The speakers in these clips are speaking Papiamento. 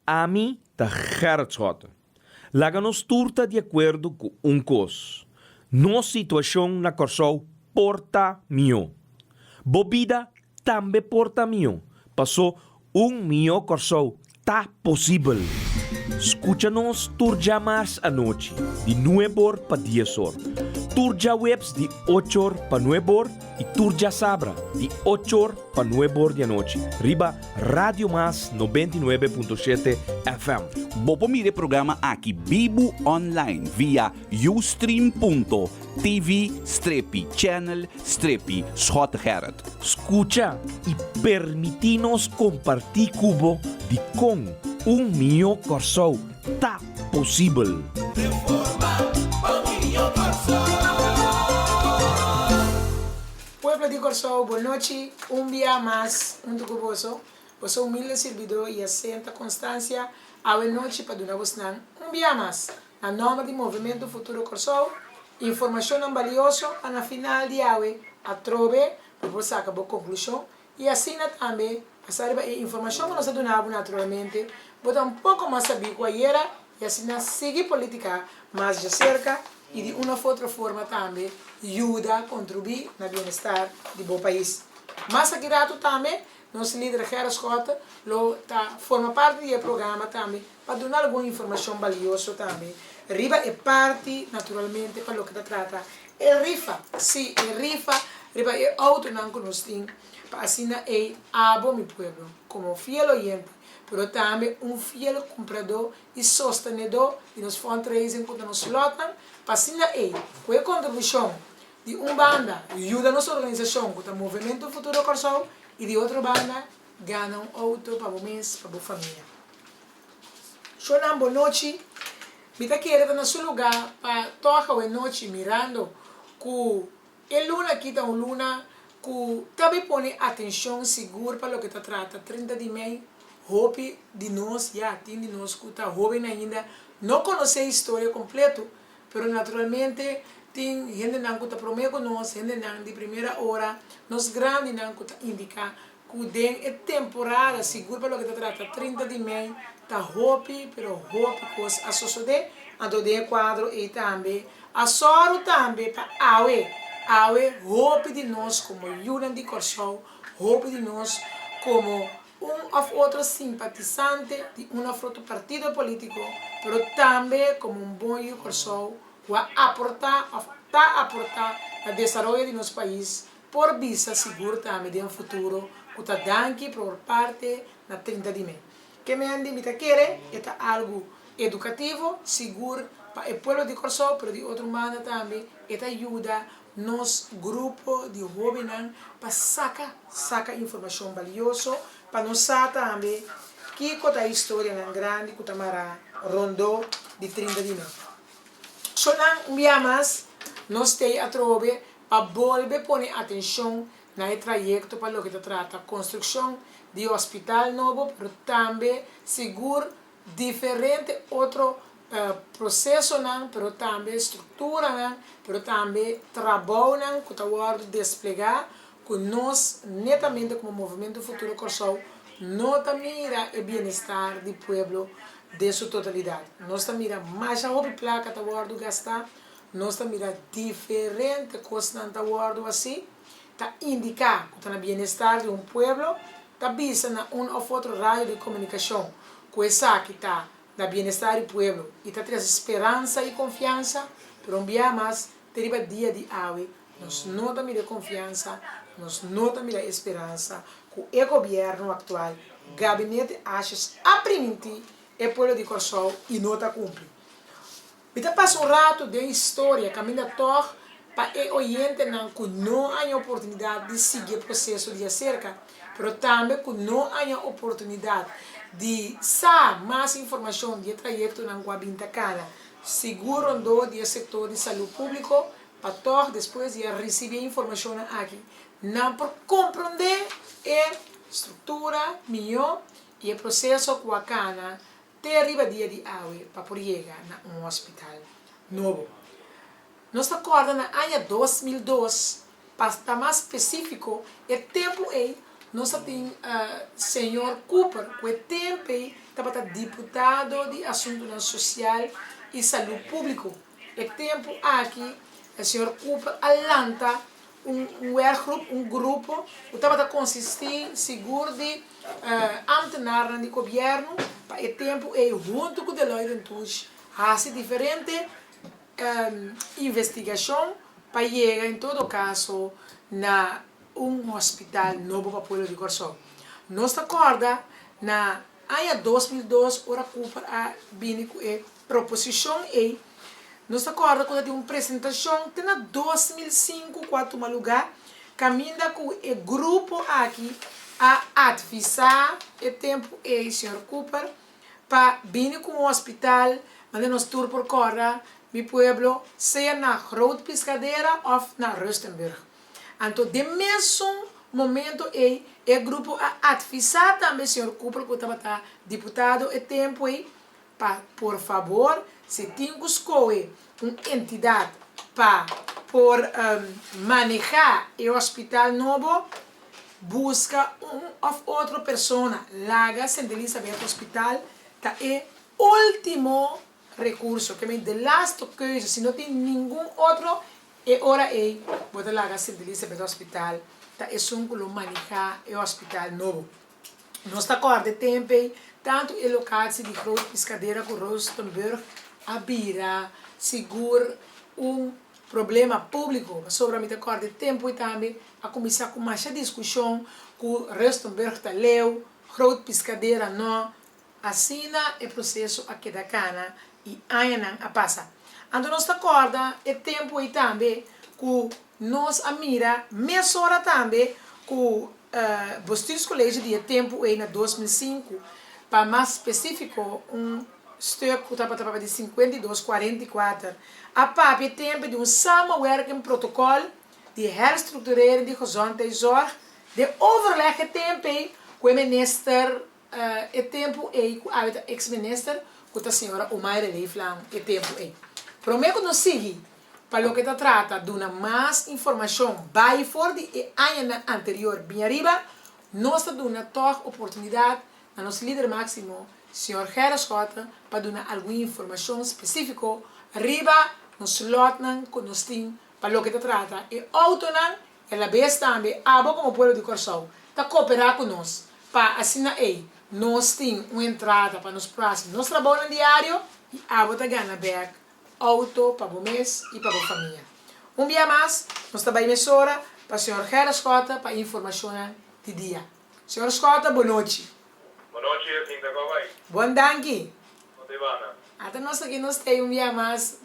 Ami ta Gerrit Schotte. Laga nos tur ta di akuerdo ku un kos, nos situashon na Kòrsou por ta mihó. Bo bida tambe por ta mihó, pasó un mihó Kòrsou ta posibel. Skucha nos tur djamars anochi di nueb'or pa dies'or, tur djaweps di och'or pa nueb'or i tur djasabra di och'or pa nueb'or di anochi riba Radio Mas 99.7 FM. Bo por mira e programa aki bibu online via ustream.tv strepi channel strepi Schottegerrit. Skucha i permití nos kompartí ku bo dikon un mihó Kòrsou ta posibel. Pueblo di Kòrsou, bon nochi, un bia mas huntu ku boso, boso humilde sirbidó Yacenta Constancia, awe nochi pa duna bosnan un bia mas, na nòmber di Movementu Futuro Kòrsou, informashonnan balioso pa na final di awe atrobe bo por saka bo konklushon i asina tambe basá riba e informashon ku nos a duna bo naturalmente bo ta un poko mas sabí ku ayera i asina sigui politika mas djaserka i di un of otro forma tambe yuda kontribuí na bienestar di bo pais. Mas aki ratu tambe nos lider Gerrit Schotte lo ta forma parti di e programa tambe pa duna algun informashon balioso tambe riba e parti naturalmente pa loke ta trata e rifa, sí e rifa riba e outonan ku nos tin pa asina ei abo mi pueblo komo fiel oyente pero tambe un fiel kumpradó i sostenedó di nos fundraising ku ta nos lòtnan pa asina ei ku e kontribushon di un banda yuda nos organisashon ku ta Movementu Futuro Kòrsou i di otro banda gana un outo pa bo mes pa bo famia. Shonnan bo nochi, mi ta kere ta na su lugá pa tòg awe nochi mirando ku E luna aki ta un luna ku ta bay pone atenshon sigur pa loke ta trata 30 di mei. Hopi di nos, ya, tin di nos ku ta hoben ainda no konosé historia kompleto, pero naturalmente tin hendenan ku ta promé ku nos, hendenan di primera ora, nos grandinan ku ta indiká ku den e temporada, sigur pa loke ta trata 30 di mei, ta hopi, pero hopi kos a sosodé. Anto den e kuadro ei tambe a sòru tambe pa awe, awe hopi di nos komo yunan di Kòrsou, hopi di nos komo un òf otro simpatisante di un òf otro partido polítiko, pero tambe komo un bon yu Kòrsou ku a aportá òf ta aportá na desaroyo di nos pais, Por bisa sigur tambe den futuro ku ta danki por parte na 30 di mei. Ke mendi mi ta kere e ta algu edukativo sigur pa e pueblo di Kòrsou pero di otro banda tambe e ta yuda nos grupo di hóbennan pa saka saka informashon balioso pa nos sa tambe kiko ta historianan grandi ku ta mará rondó di 30 di mei. Shonnan un bia mas nos tei atrobe pa bolbe pone atencion na e trayecto pa loke ta trata construccion di hospital nobo pero tambe sigur diferente otro procesonan pero tambe structuranan pero tambe trabounan cu ta wordo desplega cu nos netamente como Movimento Futuro Corsou no ta mira e bienestar di pueblo den su totalidad. Nos ta mira masha hopi placa ta wordo gasta. Nos ta mira diferente kosnan ta wòrdu hasi, ta indiká ku ta na bienestar di un pueblo, ta bisa na un òf otro radio di komunikashon ku esaki ta na bienestar di pueblo i ta trese speransa i konfiansa, pero un bia mas te riba dia di awe nos no ta mira e konfiansa, nos no ta mira e speransa ku e gobièrnu aktual, Gabinete Asjes a primintí e pueblo di Kòrsou i no ta kumpli. Mi ta pasa un ratu den historia kaminda tòg pa e oyentenan ku no haña oportunidat di sigui e proseso di aserka, pero tambe ku no haña oportunidat di sa mas informashon di e trayektonan ku a bin ta kana sigur rondó di e sektor di salú públiko, pa tòg despues di a risibí e informashonnan aki nan por komprondé e struktura mihó i e proseso ku a kana te riba dia di awe pa por yega na un hospital nobo. Nos ta kòrda na aña 2002, pa ta mas spesífiko, e tempu ei Nos ta tin señor Cooper ku e tempu ei tabata diputado di Asuntunan Sosial i Salú Públiko. E tempu aki señor Cooper a lanta un werkgroep, un grupo ku tabata konsistí sigur di ámtenarnan di gobièrnu pa e tempu ei huntu ku Deloitte en Touche hasi diferente investigashon pa yega en todo kaso na un hospital nobo pa pueblo di Kòrsou. Nos ta kòrda na aña 2002 ora Cooper a bini ku e proposishon ei, nos ta kòrda ku ta tin un presentashon te na 2005 ku a tuma lugá kaminda ku e grupo aki a advisá e tempu ei señor Cooper pa bini ku un hospital manera nos tur por kòrda mi pueblo sea na Groot Piscadera òf na Rustenburg. Anto den mesun momento ei e grupo a advisá tambe señor Cooper ku tabata diputado e tempu ei pa por fabor si tin ku skohe un entidat pa por manehá e hospital nobo buska un òf otro persona laga Sint Elisabeth Hospital ta e último rekurso ke men de laatste keuze si no tin ningun otro E ora ei bo ta laga Sint Elisabeth Hospital ta esun ku lo manehá e hospital nobo. Nos ta kòrda e tempu ei tantu e lokatie di Groot Piscadera ku Rustenburg a bira sigur un problema públiko pasobra mi ta kòrda e tempu ei tambe a kuminsá ku masha diskushon ku Rustenburg ta leu, Groot Piscadera no. Asina e proseso a keda kana i añanan a pasa. Anto nos ta kòrda e tempu ei tambe ku nos a mira mesora tambe ku Bestuurscollege di e tempu ei na 2005, pa mas spesífiko un stuk ku tabata papia di 52 44, a papia e tempu di un samenwerking protocol di herstructurering di gezondheidszorg den overleg e tempu ei ku e minister E tempu ei ku awe ta ex minister ku ta señora Omaira Leeflang e tempu ei. Prome ku nos sigui pa loke ta trata duna mas informashon bai for di e añanan anterior bin ariba, nos ta duna tòg oportunidat na nos lider máksimo señor Gerrit Schotte pa duna algun informashon spesífiko riba nos lòtnan ku nos tin pa loke ta trata e outonan I a la bes tambe abo komo pueblo di Kòrsou ta kooperá ku nos pa asina ei nos tin un entrada pa nos por hasi nos trabounan diario i abo ta gana bèk outo pa bo mes i pa bo famia. Un bia mas nos ta bai mesora pa señor Gerrit Schotte pa informashonnan di dia. Señor Schotte bo nochi. Bo nochi Jacinta, kòm bai? Bon danki. Kon ta e banda? Ata nos aki nos ta un bia mas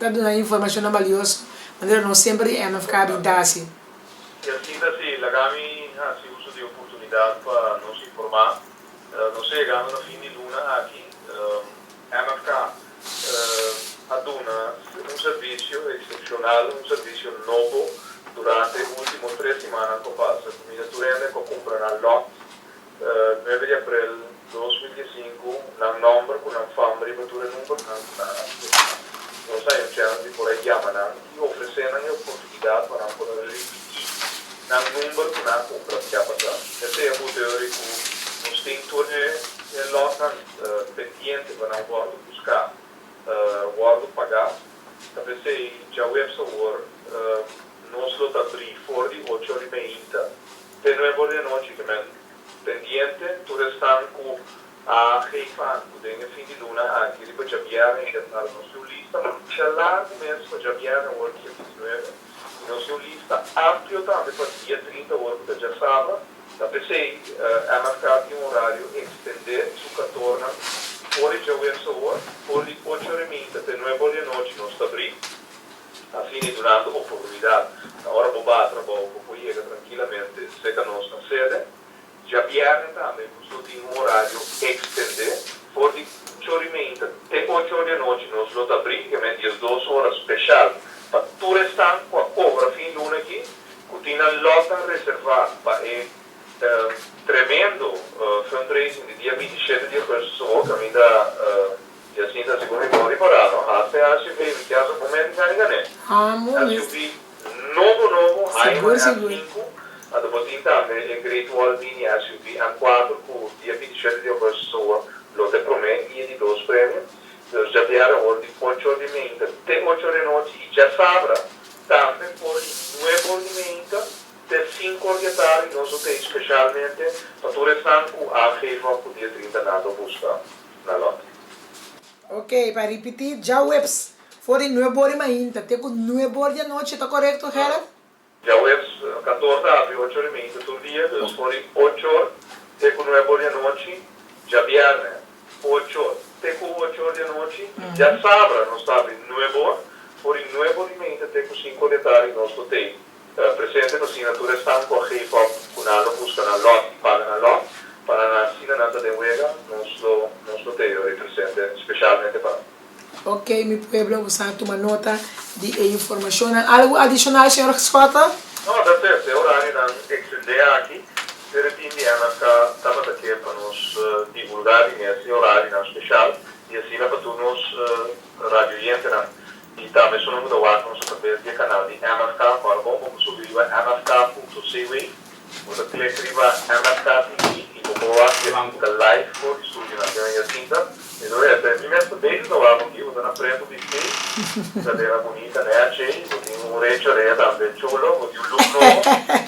ta duna informashonnan balioso manera nos semper di MFK a bin ta hasi. Jacinta, Si, laga mi hasi uso di e oportunidat pa nos informá. Nos ta yegando na fin di luna aki. MFK a duna un servisio eksepshonal, un servisio nobo durante e último tres simannan ku a pasa. Kuminda tur hende ku a kumpra nan lòt Nuebe di aprel 2015, nan nòmber ku nan fam riba tur e numbernan ku nan a kumpra. Nos a haña un chèns di por a yama nan i ofresé nan e oportunidat pa nan por a ripití nan number ku nan a kumpra bia pasá. Esei a buteori ku nos tin tur e lòtnan pendiente pa nan wòrdu buská, wòrdu pagá. Ta p'esei djaweps awor nos lo ta brí for di ocho ora i meinta Te nuebe or di anochi ke men pendiente tur esnan ku a geef aan ku den e fin di luna aki riba djabièrnè i djatardi nos tin un lista masha largu mes pa djabièrnè awor dia 29 i nos tin un lista amplio tambe pa dia 30 awor ku ta djasabra. Ta p'esei MFK tin un orario ekstendé di su kantornan for di djaweps awor for di ocho or i minta te nuebe or di anochi nos ta brí. Asina i durante oportunidat, na ora bo ba trabou bo por yega trankilamente serka nos na sede. Djabièrnè tambe nos lo tin un orario ekstendé, for di ocho ora i meinta te ocho ora di anochi nos lo ta abrí, ke men 12 ora speshal pa tur esnan ku a kobra fin luna aki, ku tin nan lòtnan reservá pa e tremendo fundraising di dia 27 di augustus awor kaminda. Jacinta, Segun mi por ripará no, hasta e SUV mi kier sa con menti gani gané. Amo SUV nobo nobo, Sigur Hymer sigur. S5, anto bo tin tambe e Great Wall B Djabièrnè for di ocho or di meinta te ocho or di anochi i djasabra tambe for di nuebe or di meinta te sinku or di atardi. Nos lo tei speshalmente pa tur esnan ku a geef òf ku dia 30 nan lo buska na lòt. Ok, pa ripití, djaweps for di nuebe or di mainta te ku nuebe or di anochi, ta korekto, Gerrit? Djaweps kantor ta habri ocho or i meinta tur dia, dus for di ocho or te ku nuebe or di anochi, djabièrnè ocho or te ku ocho or di anochi, i djasabra nos ta habri nuebe or, for di nuebe or i meinta te ku sinku or di atardi nos lo tei presente pa asina tur esnan ku a geef òp ku nan lo buska nan lòt i paga nan lòt pa nan asina nan ta den wega, nos lo nos lo tei ora presente speshalmente pa nan. Ok mi pueblo bo sa tuma nota di e informacionnan. Algo adicional señor Schotte? No, that's it. E horarionan extende aki, pero e team di MFK tabata ke pa nos divulga di mes e horarionan special y asina pa tur nos radioyentenan y tambe esunnan cu ta wak nos atraves di e canal di MFK. Ora bon bo por subi riba mfk.cw. Bo ta klik riba MFK TV i bo por wak e ta live for di studio na Señor Jacinta. Mi ta weta mi mes ta bezig ta wak aki, bo ta na pretu bisti, cadena bunita nechi, bo tin un recho rea tambe chulo, bo tin un look nobo.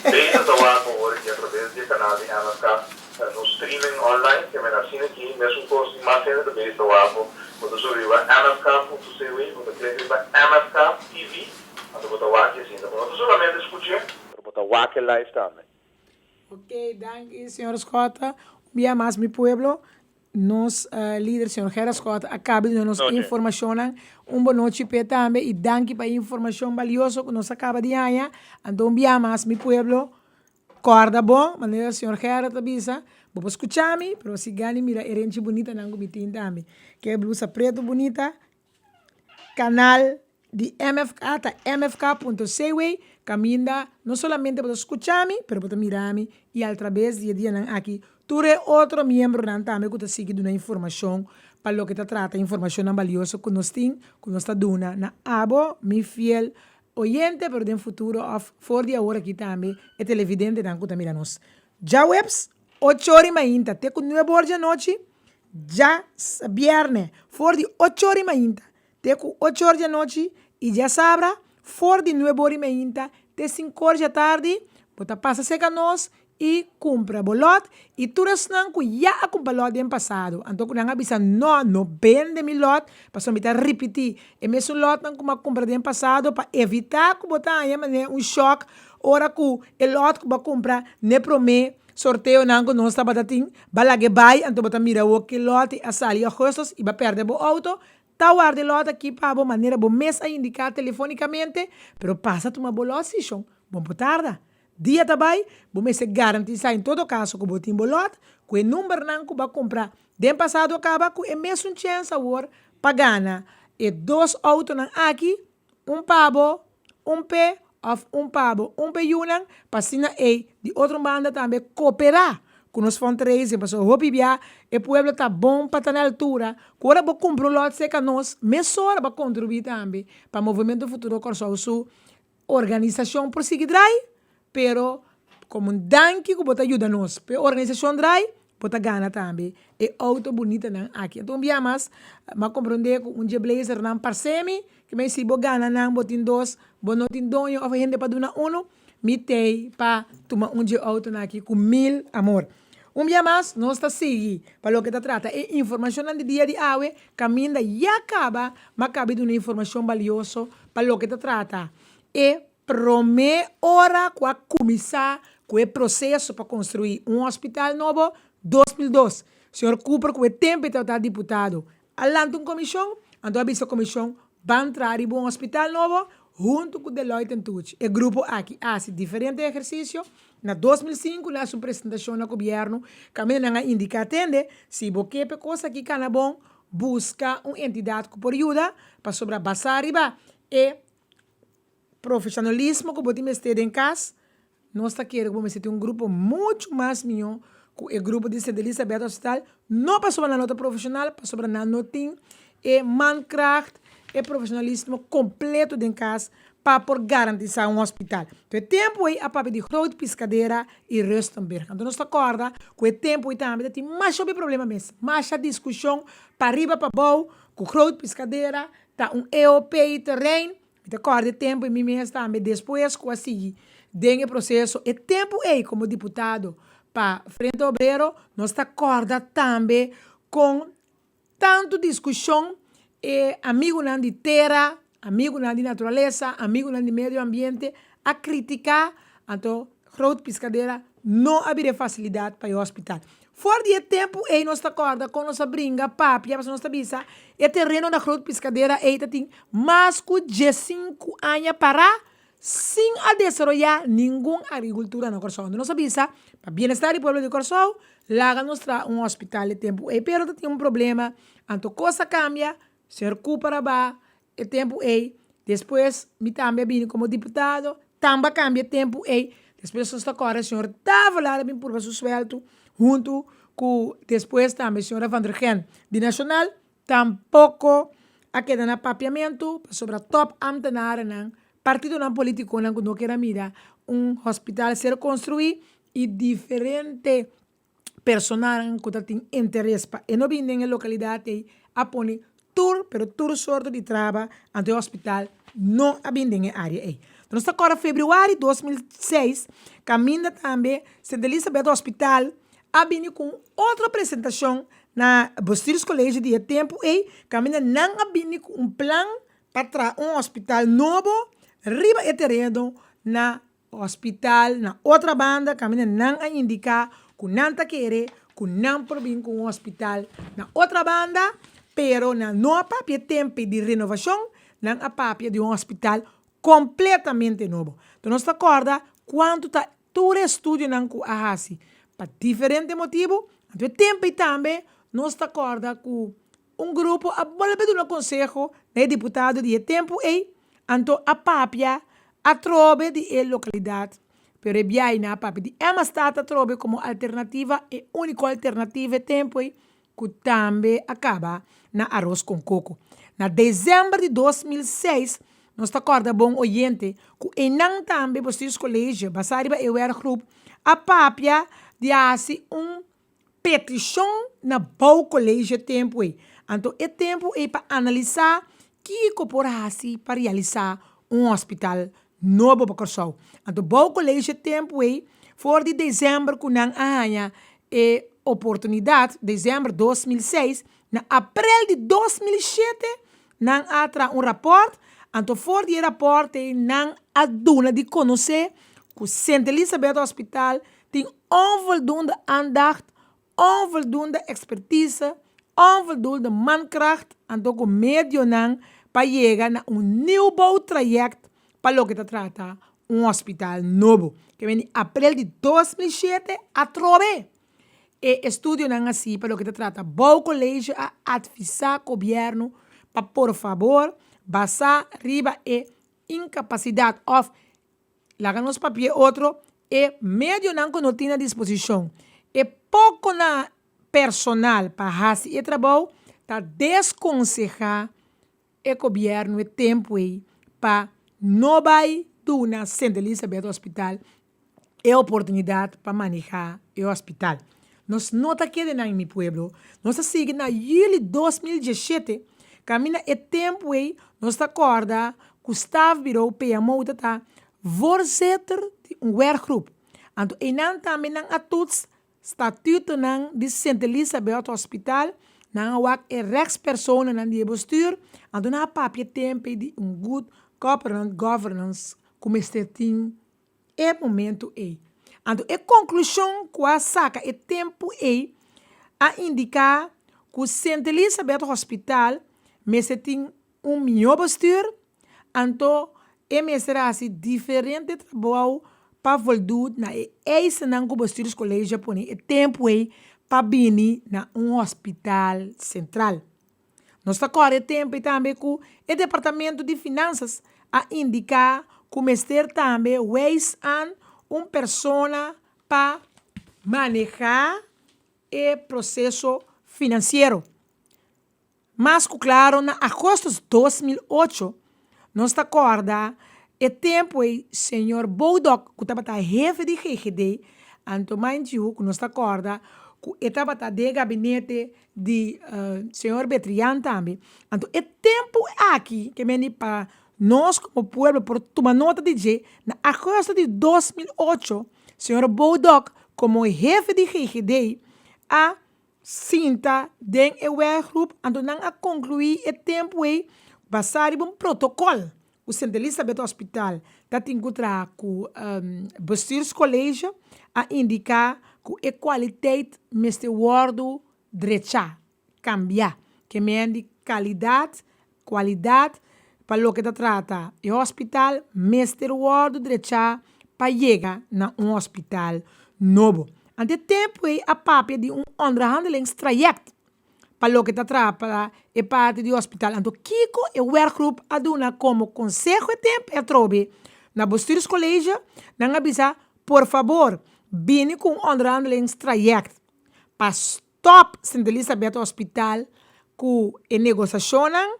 Bezig ta wak bo ora di atraves di e canal di MFK no streaming online, ke men asina aki mesun kos tin mas hende ta bezig ta wak bo. Bo ta subi riba mfk punto cw, bo ta klik riba MFK TV, anto bo ta wak Jacinta. Bo no ta solamente scuch'e. Pero bo ta wak e live tambe. Ok, danki señor Schotte. Un bia mas mi pueblo, nos lider señor Gerard Schotte a caba di duna nos informacionnan. Un bonochi p'e tambe y danki pa e informacion balioso cu nos a caba di haña. Anto un bia mas mi pueblo, corda bon, manera señor Gerard ta bisa, bo por scucha mi, pero si gani mira e renchi bunitanan cu mi tin tambe. Ke blusa preto bunita, Kanal di MFK ta mfk.cw kaminda no solamente bo ta skucha mi pero bo ta mira mi i altrabes di e dianan aki tur e otro miembronan tambe ku ta sigui duna informashon pa loke ta trata informashonnan balioso ku nos tin ku nos ta duna na abo mi fiel oyente pero den futuro òf for di awor aki tambe e televidentenan ku ta mira nos djaweps ocho ora i mainta te ku nuebe or di anochi. Djabièrnè for di ocho ora i mainta te ku ocho or di anochi i djasabra for di nuebe ora i mainta te sinku or djatardi bo ta pasa serka nos i kumpra bo lòt i tur esnan ku ya a kumpra lòt den pasado anto ku nan a bisa nò no bende mi lòt pasobra mi ta ripití e mesun lòtnan ku mi a kumpra den pasado pa evitá ku bo ta haña manera un shòk ora ku e lòt ku bo a kumpra n'e promé Sorteonan ku nos tabata tin, ba lag'e bai, anto bo ta mira awor ki lòt a sali augustus i ba pèrdè bo outo, ta warda e lòt aki pa bo manera bo mes a indiká telefonikamente, pero pasa tuma bo lòt si shon, bo por tarda. Dia ta bai, bo mester garantisá en todo kaso ku bo tin bo lòt, ku e numbernan ku bo a kumpra den pasado a kaba ku e mesun chèns awor pa gana e dos outonan aki, Un pa bo, un p'e òf un pa bo, un p'e yunan, pa asina ei di otro banda tambe koperá ku nos fundraising, pasobra hopi bia e pueblo ta bon pa ta na altura ku ora bo kumpra un lòt serka nos, mesora bo a kontribuí tambe pa Movimiento Futuro Kòrsou su organisashon por sigui drai, pero komo un danki ku bo ta yuda nos pa e organisashon drai, Bo ta gana tambe e auto bunitanan aki. Anto un bia mas, m'a comprende cu un dje blazernan parce mi, cu mi si bo gana nan, bo tin dos, bo no tin doño of hende pa duna uno, mi t'ey pa tuma un dje autonan aki cu mil amor. Un bia mas, nos ta sigui pa loke ta trata e informacionnan di dia di awe, caminda ya caba, m'a caba di duna informacion balioso pa loke ta trata e Promé ora ku a kuminsá ku e proseso pa konstruí un hospital nobo, 2002, señor Cooper ku e tempu e tabata diputado, a lanta un komishon, anto a bisa komishon ban traha riba un hospital nobo huntu ku Deloitte en Touche. E grupo aki a hasi diferente ehersisio. Na 2005 nan a hasi un presentashon na gobièrnu kaminda nan a indiká, Tende, si bo ke pa e kos aki kana bon, buska un entidat ku por yuda, pasobra basá riba e Profesionalismo ku bo tin mester den kas, nos ta kere ku bo mester tin un grupo muchu mas mihó ku e grupo di Sint Elisabeth Hospital, no pasobra nan no ta profesional, pasobra nan no tin e mankracht, e profesionalismo kompleto den kas. pa por garantisá un hospital. Anto e tempu ei a papia di Groot Piscadera i Rustenburg. Anto nos ta kòrda ku e tempu ei tambe ta tin masha hopi problema mes, masha diskushon pariba pabou ku Groot Piscadera ta un EOP terrein. Mi ta kòrda e tempu ei mi mes tambe despues ku a sigui den e proseso e tempu ei komo diputado pa Frente Obrero nos ta kòrda tambe kon Tantu diskushon e amigunan di tera, amigunan di naturalesa, amigunan di medio ambiente a kritiká, anto Groot Piscadera no a bira e fasilidat pa e hospital. For di e tempu ei nos ta kòrda kon nos a bringa, papia, pasobra nos ta bisa e tereno na Groot Piscadera ei ta tin mas ku diesinku aña pará sin a desaroyá ningun agrikultura na Kòrsou. Anto nos a bisa, pa bienestar di pueblo di Kòrsou, laga nos traha un hospital e tempu ei. Pero ta tin un problema, anto kos a kambia, señor Cooper a ba e tempu ei, despues mi tambe a bini komo diputado, tambe a kambia e tempu ei, despues nos ta kòrda señor Davelaar a bin purba su suèltu huntu ku despues tambe señora Van der Gen di Nashonal, Tampoko a keda na papiamentu pasobra top ambtenarennan, partidonan politikonan ku no kier a mira un hospital ser konstruí i diferente personanan ku ta tin interes pa e no bin den e lokalidat ei a pone tur pero tur sorto di traba anto e hospital no a bin den e área ei. Nos ta kòrda febrüari 2006 kaminda tambe Sint Elisabeth Hospital a bini ku un otro presentashon na Bestuurscollege di e tempu ei, kaminda nan a bini ku un plan pa traha un hospital nobo riba e tereno na hospital na otra banda, kaminda nan a indiká ku nan ta kere ku nan por bin ku un hospital na otra banda, pero nan no a papia tempu di renovashon, nan a papia di un hospital kompletamente nobo. Enton nos ta kòrda kuantu ta Tur e estudionan ku a hasi pa diferente motibu, anto e tempu ei tambe nos ta kòrda ku un grupo a bolbe duna konseho na e diputado di e tempu ei, anto a papia atrobe di e lokalidat, pero e biaha nan a papia di Emmastad atrobe komo alternativa, e úniko alternativa e tempu ei ku tambe a kaba na aros kon koko. Na desèmber di 2006, nos ta kòrda bon oyente ku einan tambe Bestuurscollege, basá riba e werkgroep, a papia di hasi un petishon na Bouwcollege tempu ei. Anto e tempu ei pa analisá kiko por hasi pa realisá un hospital nobo pa Kòrsou. Anto Bouwcollege tempu ei, for di desèmber ku nan a haña e oportunidat, desèmber 2006, na aprel di 2007 nan a traha un rapòrt, anto for di e rapòrt ei nan a duna di konosé ku Sint Elisabeth Hospital tin onvoldoende aandacht, onvoldoende ekspertise, onvoldoende mankracht anto ku medionan pa yega na un nieuwbouwtraject pa loke ta trata un hospital nobo. Ke bini aprel di 2007 atrobe e estudionan hasi pa loke ta trata bouwcollege a advisa gobierno pa por fabor basa riba e incapacidad of laga nos papia e otro e medionan ku no tin na disposishon, e poko na personal pa hasi e trabou ta deskonsehá e gobièrnu e tempu ei pa no bai duna Sint Elisabeth Hospital e oportunidat pa manehá e hospital. Nos no ta keda nan mi pueblo, nos ta sigui na yüli 2017 kaminda e tempu ei nos ta kòrda ku stafbureau PMO ta ta voorzitter di un werkgroep. Anto einan tambe nan a toets statutonan di Sint Elisabeth Hospital, nan a wak e rechtspersonennan di e bestuur, anto nan a papia tempu ei di un good corporate governance ku mester tin e momento ei. Anto e konklushon ku a saka e tempu ei a indiká ku Sint Elisabeth Hospital mester tin un mihó bestuur, anto e mester hasi diferente trabou pa voldoet na e eisennan ku Bestuurscollege a pone e tempu ei pa bini na un hospital sentral. Nos ta kòrda e tempu ei tambe ku e Departamento di Finansas a indiká ku mester tambe wijs aan un persona pa manehá e proseso finansiero. Mas ku klaro na agostus 2008 nos ta kòrda. E tempu ei señor Boudok ku tabata hefe di GGD, anto mind you ku nos ta kòrda ku e tabata den e gabinete di señor Betrian tambe, anto e tempu aki ke meni pa nos komo pueblo por tuma nota di dje, na agosto di 2008 señor Boudok komo hefe di GGD a sinta den e werkgroep, anto nan a konkluí e tempu ei basá riba un protokòl ku Sint Elisabeth Hospital ta tin ku traha ku Bestuurscollege a indiká ku e kualiteit mester wòrdu drechá, kambiá. Ke men di kalidat, kualidat, pa loke ta trata e hospital mester wòrdu drechá pa yega na un hospital nobo. Ante e tempu ei a papia di un onderhandelingstraject pa loke ta traha pa e parti di hospital. Anto kiko e werkgroep a duna komo konseho e tempu ei atrobe na Bestuurscollege? Nan a bisa, Por fabor, bini ku un onderhandelingstraject pa stòp Sint Elisabeth Hospital ku e negosashonnan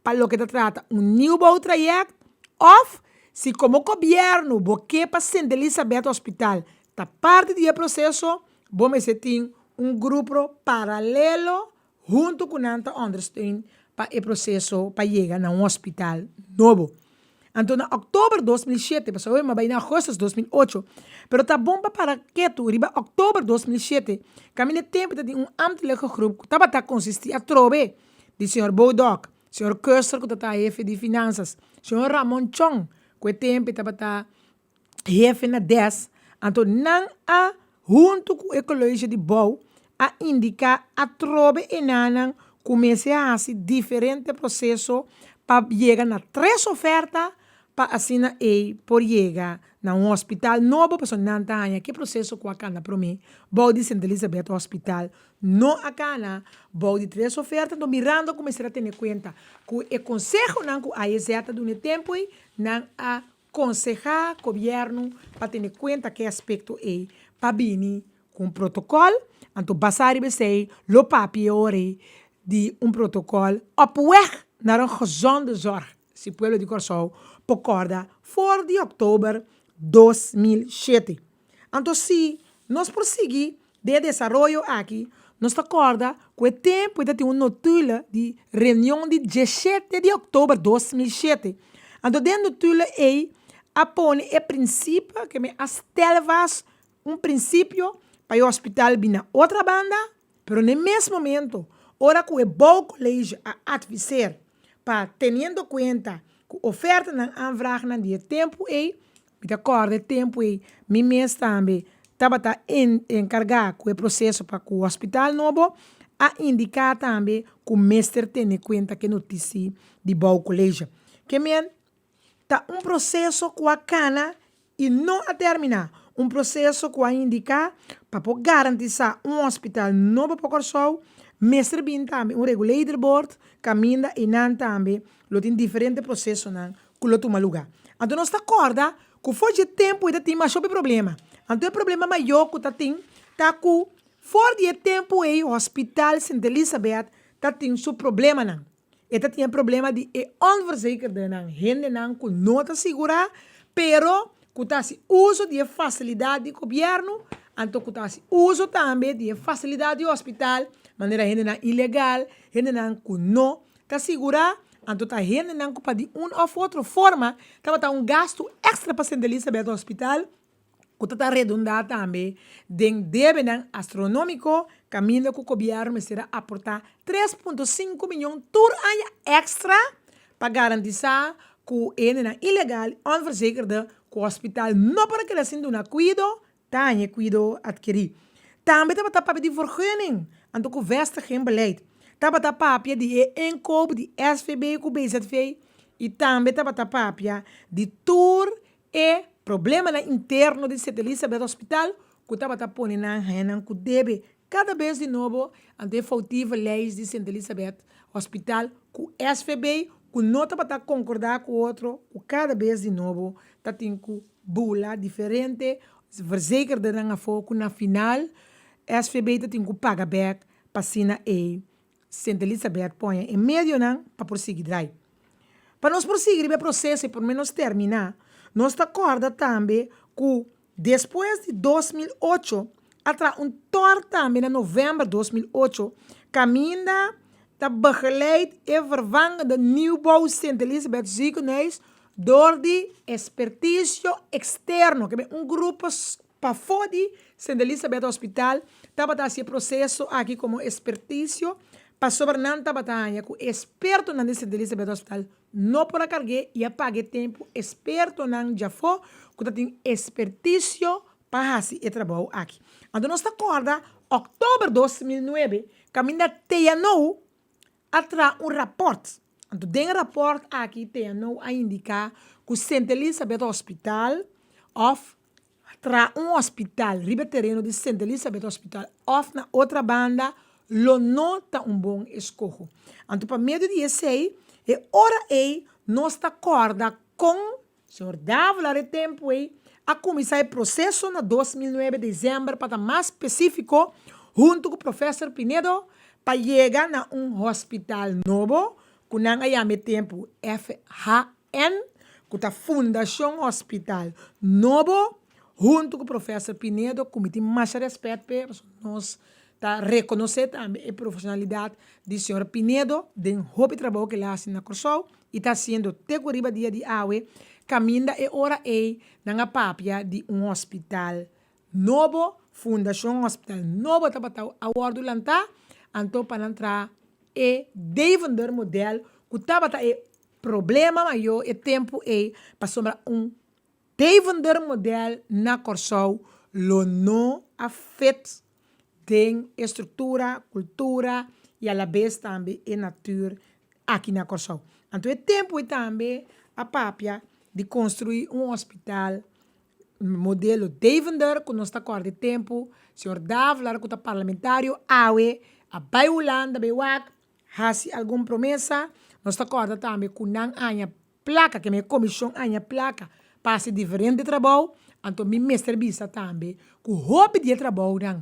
pa loke ta trata un nieuwbouwtraject of si komo gobièrnu bo ke pa Sint Elisabeth Hospital ta parti di e proseso, bo mester tin un grupo paralelo huntu ku nan ta ondersteun pa e proseso pa yega na un hospital nobo. Anto na òktober 2007, pasobra mi a bai na augustus 2008, pero ta bon pa para ketu riba òktober 2007, kaminda e tempu ta tin un ambtelijke groep ku tabata konsistí atrobe di señor Boudok, señor Kuster ku tabata hefe di finansas, señor Ramon Chong ku e tempu tabata hefe na des, anto nan a huntu ku e College di Bou a indiká atrobe e nannan ku mester hasi diferente proseso pa yega na tres oferta pa asina ei por yega na un hospital nobo pasobra nan ta haña ki proseso ku a kana promé bou di Sint Elisabeth Hospital no a kana bou di tres oferta enton mirando ku mester a tene kuenta ku e konsehonan ku AEZ a duna e tempu ei nan a konsehá gobièrnu pa tene kuenta ku e aspekto ei pa bini ku un protokòl anto basá riba esei lo papia e ora ei di un protokòl op weg naar een gezonde zorg. Si pueblo di Kòrsou por kòrda for di òktober 2007. Anto si nos por sigui den e desaroyo aki, nos ta kòrda ku e tempu e ta tin un notula di reunion di diesshete di òktober 2007. Anto den e notula ei a pone e prinsipio ke mi a stel vast un prinsipio pa e hospital bin na otra banda, Pero n'e mes momento, ora ku e Bouwcollege a adviseer pa teniendo kuenta ku ofertanan aanvraagnan di e tempu ei, mi ta kòrda e tempu ei mi mes tambe tabata enkargá ku e proseso pa ku hospital nobo, a indiká tambe ku mester tene kuenta ku e notisi di Bouwcollege. Ke men Ta un proseso ku a kana i no a terminá, un proseso ku a indiká pa por garantisá un hospital nobo pa Kòrsou, mester bin tambe un regulatorbord kaminda einan tambe lo tin diferente prosesonan ku lo tuma lugá. Anto nos ta kòrda ku for dje tempu ei ta tin mashopi problema. Anto e problema mayó ku ta tin ta ku for di e tempu ei Hospital Sint Elisabeth ta tin su problemanan. E ta tin e problema di e onverzekerdennan, hendenan ku no ta sigurá, pero ku ta hasi uso di e fasilidat di gobièrnu, anto ku ta hasi uso tambe di e fasilidat di hospital, manera hendenan ilegal, hendenan ku no ta sigurá, anto ta hendenan ku pa di un òf otro forma tabata un gastu èkstra pa Sint Elisabeth Hospital, ku ta ta redundá tambe den debenan astronómiko kaminda ku gobièrnu mester a aportá 3.5 mion tur aña èkstra pa garantisá ku hendenan ilegal i onverzekerde ku hospital no por a keda sin duna kuido ta haña e kuido atkerí. Tambe tabata papia di vergunning anto ku vestigingbeleid. Tabata papia di e inkoop di SVB ku BZV i tambe tabata papia di tur E problemanan interno di Sint Elisabeth Hospital ku tabata pone nan hennan ku debe kada bes di nobo anto e foutieve lijst di Sint Elisabeth Hospital ku SVB ku no tabata konkorda ku otro ku kada bes di nobo ta tin ku bula diferente verzekerdernan afo ku na final SVB ta tin ku paga bek pa asina e Sint Elisabeth poña e medionan pa por sigui drai. Pa nos por sigui riba e proseso i por menos terminá, nos ta kòrda tambe ku despues di 2008 a traha un tòr tambe na novèmber 2008 kaminda ta begeleid e vervangende nieuwbouw Sint Elisabeth Ziekenhuis dor di ekspertisio eksterno, ke un grupo pafó di Sint Elisabeth Hospital tabata hasi e proseso aki komo ekspertisio pasobra nan tabata haña ku e ekspertonan di Sint Elisabeth Hospital no por a karg'é i a paga e tempu ekspertonan djafó ku ta tin ekspertisio pa hasi e trabou aki. Anto nos ta kòrda òktober 2009 kaminda TNO a traha un rapòrt. Anto den e rapòrt aki TNO a indiká ku Sint Elisabeth Hospital òf Traha un hospital riba e tereno di Sint Elisabeth Hospital òf na otra banda lo no ta un bon eskoho. Anto pa medio di esei, e ora ei nos ta kòrda kon señor Davelaar e tempu ei a kuminsá e proseso na 2009 desèmber pa ta mas spesífiko huntu ku Professor Pinedo pa yega na un hospital nobo ku nan a yama e tempu FH. N, ku ta Fundashon Hospital Nobo, huntu ku Professor Pinedo, ku mi tin masha rèspèt p'e, pasobra nos ta rekonosé tambe e profeshonalidat di señor Pinedo den hopi trabou ku el a hasi na Kòrsou i ta hasiendo te ku riba dia di awe, kaminda e ora ei nan a papia di un hospital nobo, Fundashon Hospital Nobo tabata a wòrdu lantá, anto pa nan traha e Deventer modèl ku tabata e Problema mayó e tempu ei pasobra un Deventer modèl na Kòrsou lo no a fit den e struktura, kultura i alabes tambe e natuur aki na Kòrsou. Anto e tempu ei tambe a papia di konstruí un hospital modelo Deventer ku nos ta kòrda e tempu señor Davelaar ku ta parlamentario awe a bai Hulanda bai wak Hasi algun promesa, nos ta kòrda tambe ku nan haña plaka, ke mi e komishon haña plaka pa hasi diferente trabou, anto mi mester bisa tambe ku hopi di e trabounan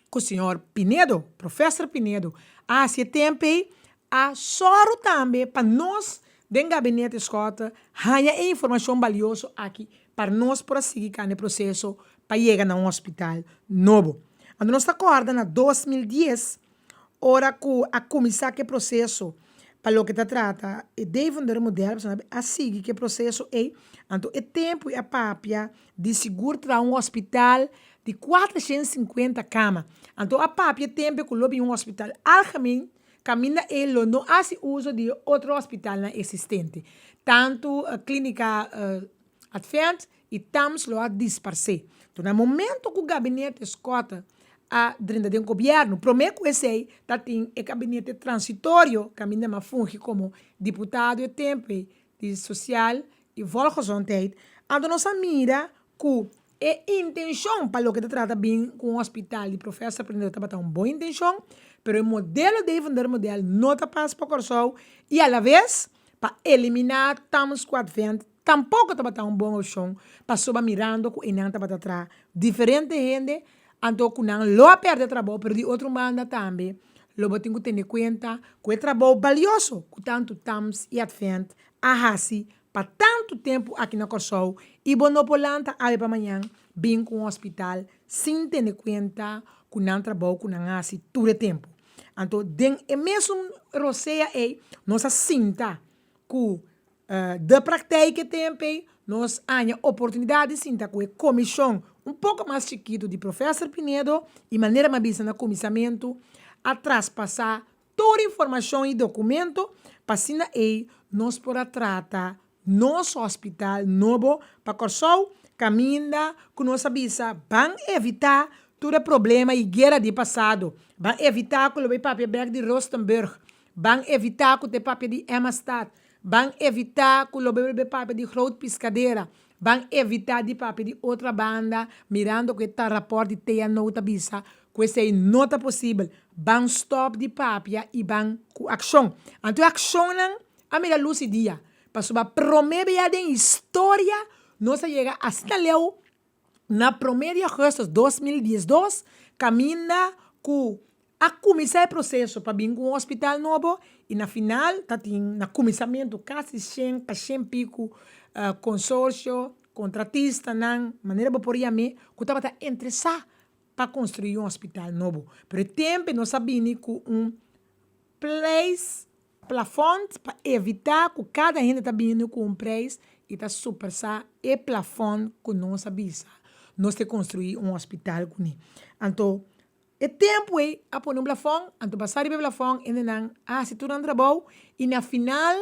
ku señor Pinedo, Professor Pinedo, a hasi e tempu ei, a sòru tambe pa nos den Gabinete Schotte haña e informashon balioso aki pa nos por a sigui kanda e proseso pa yega na un hospital nobo. Anto nos ta kòrda na 2010 Ora ku a kuminsá ku e proseso pa loke ta trata e Deventer model, pasobra a sigui ku e proseso ei, anto e tempu ei a papia di sigur traha un hospital di 450 kama. Anto a papia e tempu ei ku lo bin un hospital algemeen kaminda ei lo no hasi uso di e otro hospitalnan eksistente, tantu Klínika Advent i Tams lo a disparsé. Anto na momento ku gabinete Schotte a drenta den gobièrnu, promé ku esei ta tin e gabinete transitorio kaminda mi a fungi komo diputado e tempu ei di Sosial i Volksgezondheid, anto nos a mira ku e intenshon pa loke ta trata bin ku un hospital di Professor Prindel tabata un bon intenshon, pero e modelo Deventer model no ta pas pa Kòrsou i alaves pa eliminá Tams ku Advent Tampoco tabata un bon opcion pasobra mirando cu einan tabata traha diferente hende, anto cu nan lo a perde trabou, pero di otro banda tambe lo bo tin cu tene cuenta cu e trabou balioso cu tanto Tams y Advent a haci pa tanto tempo aki na Corsou y bo no por lanta awe pa mañan bin cu un hospital sin tene cuenta cu nan trabou cu nan a haci tur e tempo. Anto den e mesun rosea ey nos a sinta cu De praktijk e temp ei, nos haña oportunidat di sinta ku e komishon un poko mas chikitu di Professor Pinedo i manera mi a bisa na kuminsamentu, a traspasá tur informashon i dokumento pa asina ei nos por a trata nos hospital nobo pa Kòrsou kaminda ku nos a bisa ban evitá tur e problema i guera di pasado, ban evitá ku lo bai papia bèk di Rustenburg, ban evitá ku ta e papia di Emmastad, Ban evitá ku lo bebe papia di Groot Piscadera. Ban evitá di papia di otra banda mirando ku e ta rapòrt di TNO ta bisa ku esei no ta posibel. Ban stòp di papia i ban ku akshon. Anto e akshonnan a mira lus di dia. Pasobra promé bia den historia nos a yega asina leu na promé di augustus 2012 kaminda ku. A kuminsá e proseso pa bin ku un hospital nobo i na final ta tin na kuminsamentu kasi shen pa shen piku konsorsio, kontratistanan, manera bo por yam'é, ku tabata interesá pa konstruí un hospital nobo. Pero e tempu nos a bini ku un prijs plafond pa evitá ku kada hende ta bini ku un prijs i ta supersá e plafond ku nos a bisa nos ta konstruí un hospital kuné. Anto e tempu ei a pone un plafond, anto basá riba e plafond hendenan a hasi tur nan trabou i na final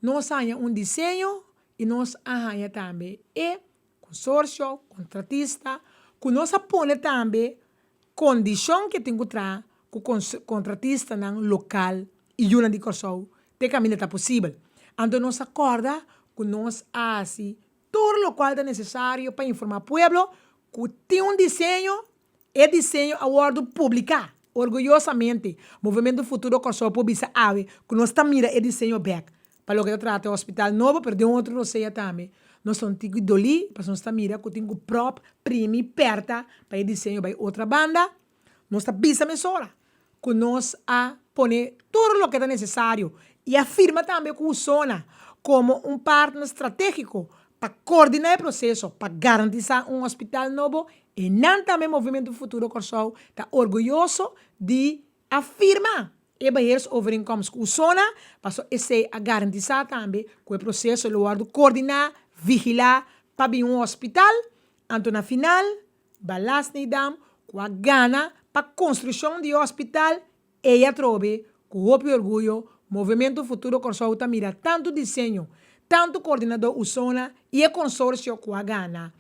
nos a haña un diseño i nos a haña tambe e konsorsio, kontratista, ku nos a pone tambe kondishon ke tin ku traha ku kontratistanan lokal i yunan di Kòrsou te kaminda ta posibel. Anto nos a kòrda ku nos a hasi tur lokual ta nesesario pa informá pueblo ku tin un diseño, e diseño a wòrdu publiká. Orguyosamente, Movementu Futuro Kòrsou por bisa awe ku nos ta mira e diseño bèk pa loke ta trata e hospital nobo, pero den otro rosea tambe. Nos ta un tiki dolí pasobra nos ta mira ku tin ku pròp, primi, pèrta pa e diseño bai otra banda. Nos ta bisa mesora ku nos a pone tur loke ta nesesario i a firma tambe ku Usona komo un partner stratégiko pa koordiná e proseso pa garantisá un hospital nobo. E nan tambe Movementu Futuro Kòrsou ta orguyoso di a firma e beheersovereenkomst ku Usona pasobra esei a garantisá tambe ku e proseso lo wòrdu koordiná, vigilá pa bin un hospital. Anto na final Balas Nijdam ku a gana pa konstrukshon di e hospital, ei atrobe ku hopi orguyo Movementu Futuro Kòrsou ta mira tantu diseño, tantu koordinadó Usona i e konsorsio ku a gana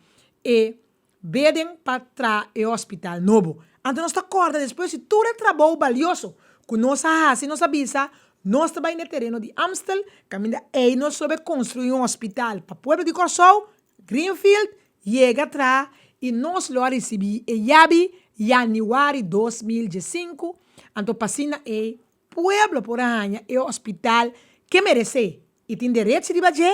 e beden pa traha e hospital nobo. Anto nos ta kòrda despues di tur e trabou balioso ku nos a hasi nos a bisa nos ta bai na e tereno di Amstel kaminda ei nos lo be konstruí un hospital pa pueblo di Kòrsou Greenfield yega traha i nos lo a risibí e yabi yanüari 2015, anto p'asina e pueblo por a haña e hospital ke meresé i tin derechi riba dje,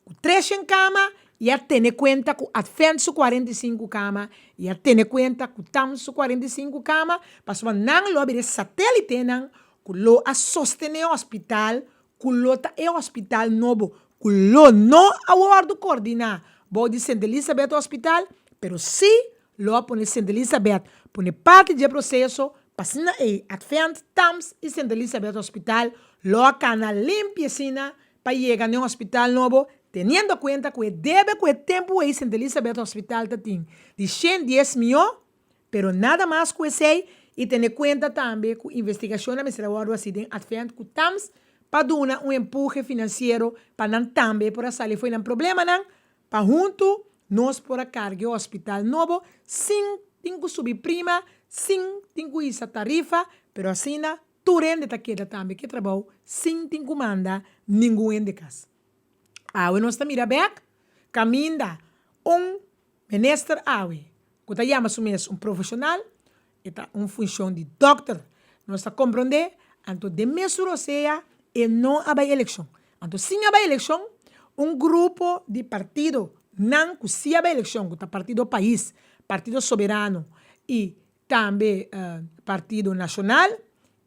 ku 300 kama i a tene kuenta ku Advent su 45 kama i a tene kuenta ku tam su 45 kama, pasobra nan lo a bira e satélitenan ku lo a sostené e hospital ku lo ta e hospital nobo ku lo no a wòrdu koordiná bou di Sint Elisabeth Hospital, pero sí lo a pone Sint Elisabeth pone parti dje proseso pa asina ei Advent, Tams i Sint Elisabeth Hospital lo a kana limpi asina pa yega n'e hospital nobo teniendo kuenta ku e debe ku e tempu ei Sint Elisabeth Hospital ta tin di 110 mió. Pero nada mas ku esei i tene kuenta tambe ku investigashonnan mester a wòrdu hasi den Advent ku Tams pa duna un empuhe finansiero pa nan tambe por a sali fo'i nan problemanan pa huntu nos por a karga e hospital nobo sin tin ku subi prima, sin tin ku hisa tarifa, pero asina tur hende ta keda tambe ku e trabou sin tin ku manda ningun hende kas. Awe nos ta mira bèk kaminda un Minister awe ku ta yama su mes un profeshonal, e ta un funshon di dòkter. Nos ta komprondé, anto den mesun rosea e no a bai elekshon. Anto sin a bai elekshon, un grupo di partido nan ku si a bai elekshon, ku ta Partido Pais, Partido Soberano i tambe Partido Nashonal,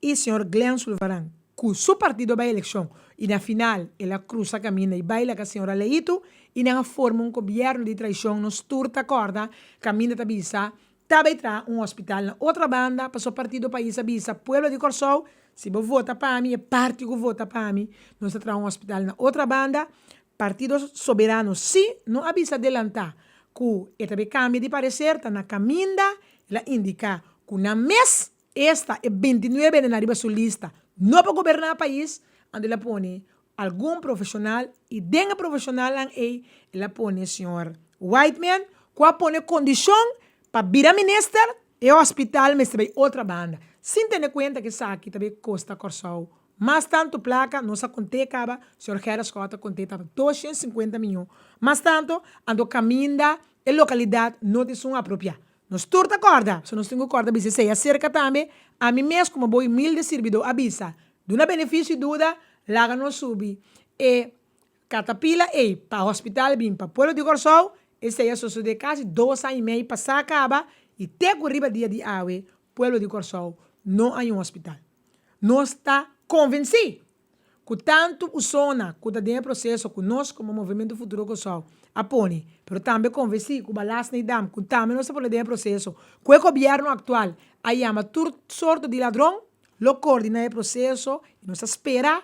i señor Glenn Sulvaran ku su partido a bai elekshon i na final el a krusa kaminda i bai laga señora Leito i nan a forma un gobièrnu di traishon nos tur ta kòrda kaminda ta bisa ta bai traha un hospital na otra banda paso partido pais a bisa pueblo di Kòrsou si bo vota pa mi e parti ku vota pa mi nos ta traha un hospital na otra banda partido soberano si no a bisa adelantá ku e ta bai kambia di pareser ta na kaminda el a indiká ku nan mes Esta e 29 hendenan riba su lista no pa goberná pais, anto el a pone algun profeshonal i den e profeshonalnan ei el a pone señor Whiteman ku a pone kondishon pa bira minister e hospital mester bai otra banda sin tene kuenta ku esaki ta bai kosta Kòrsou mas tantu plaka, nos a kont'é kaba, señor Gerrit Schotte a kont'é tabata 250 miyon mas tantu, anto kaminda e lokalidat no ta esun apropiá. Nos tur ta kòrda, so nos tin ku kòrda bisa esei aserka tambe, ami mes komo bo humilde sirbidó a bisa, Duna benefisio i duda, laga nos subi e katapila ei pa hospital bin pa pueblo di Kòrsou, esei a sosodé kasi dos aña i mei pasá kaba i te ku riba dia di awe pueblo di Kòrsou no hay un hospital. Nos ta konvensí ku tantu usona ku ta den e proseso ku nos komo Movementu Futuro Kòrsou a pone, pero tambe konvensí ku Balas Nijdam ku tambe nos a pone den e proseso ku e gobièrnu aktual a yama tur sorto di ladron, lo koordiná e proseso i nos ta spera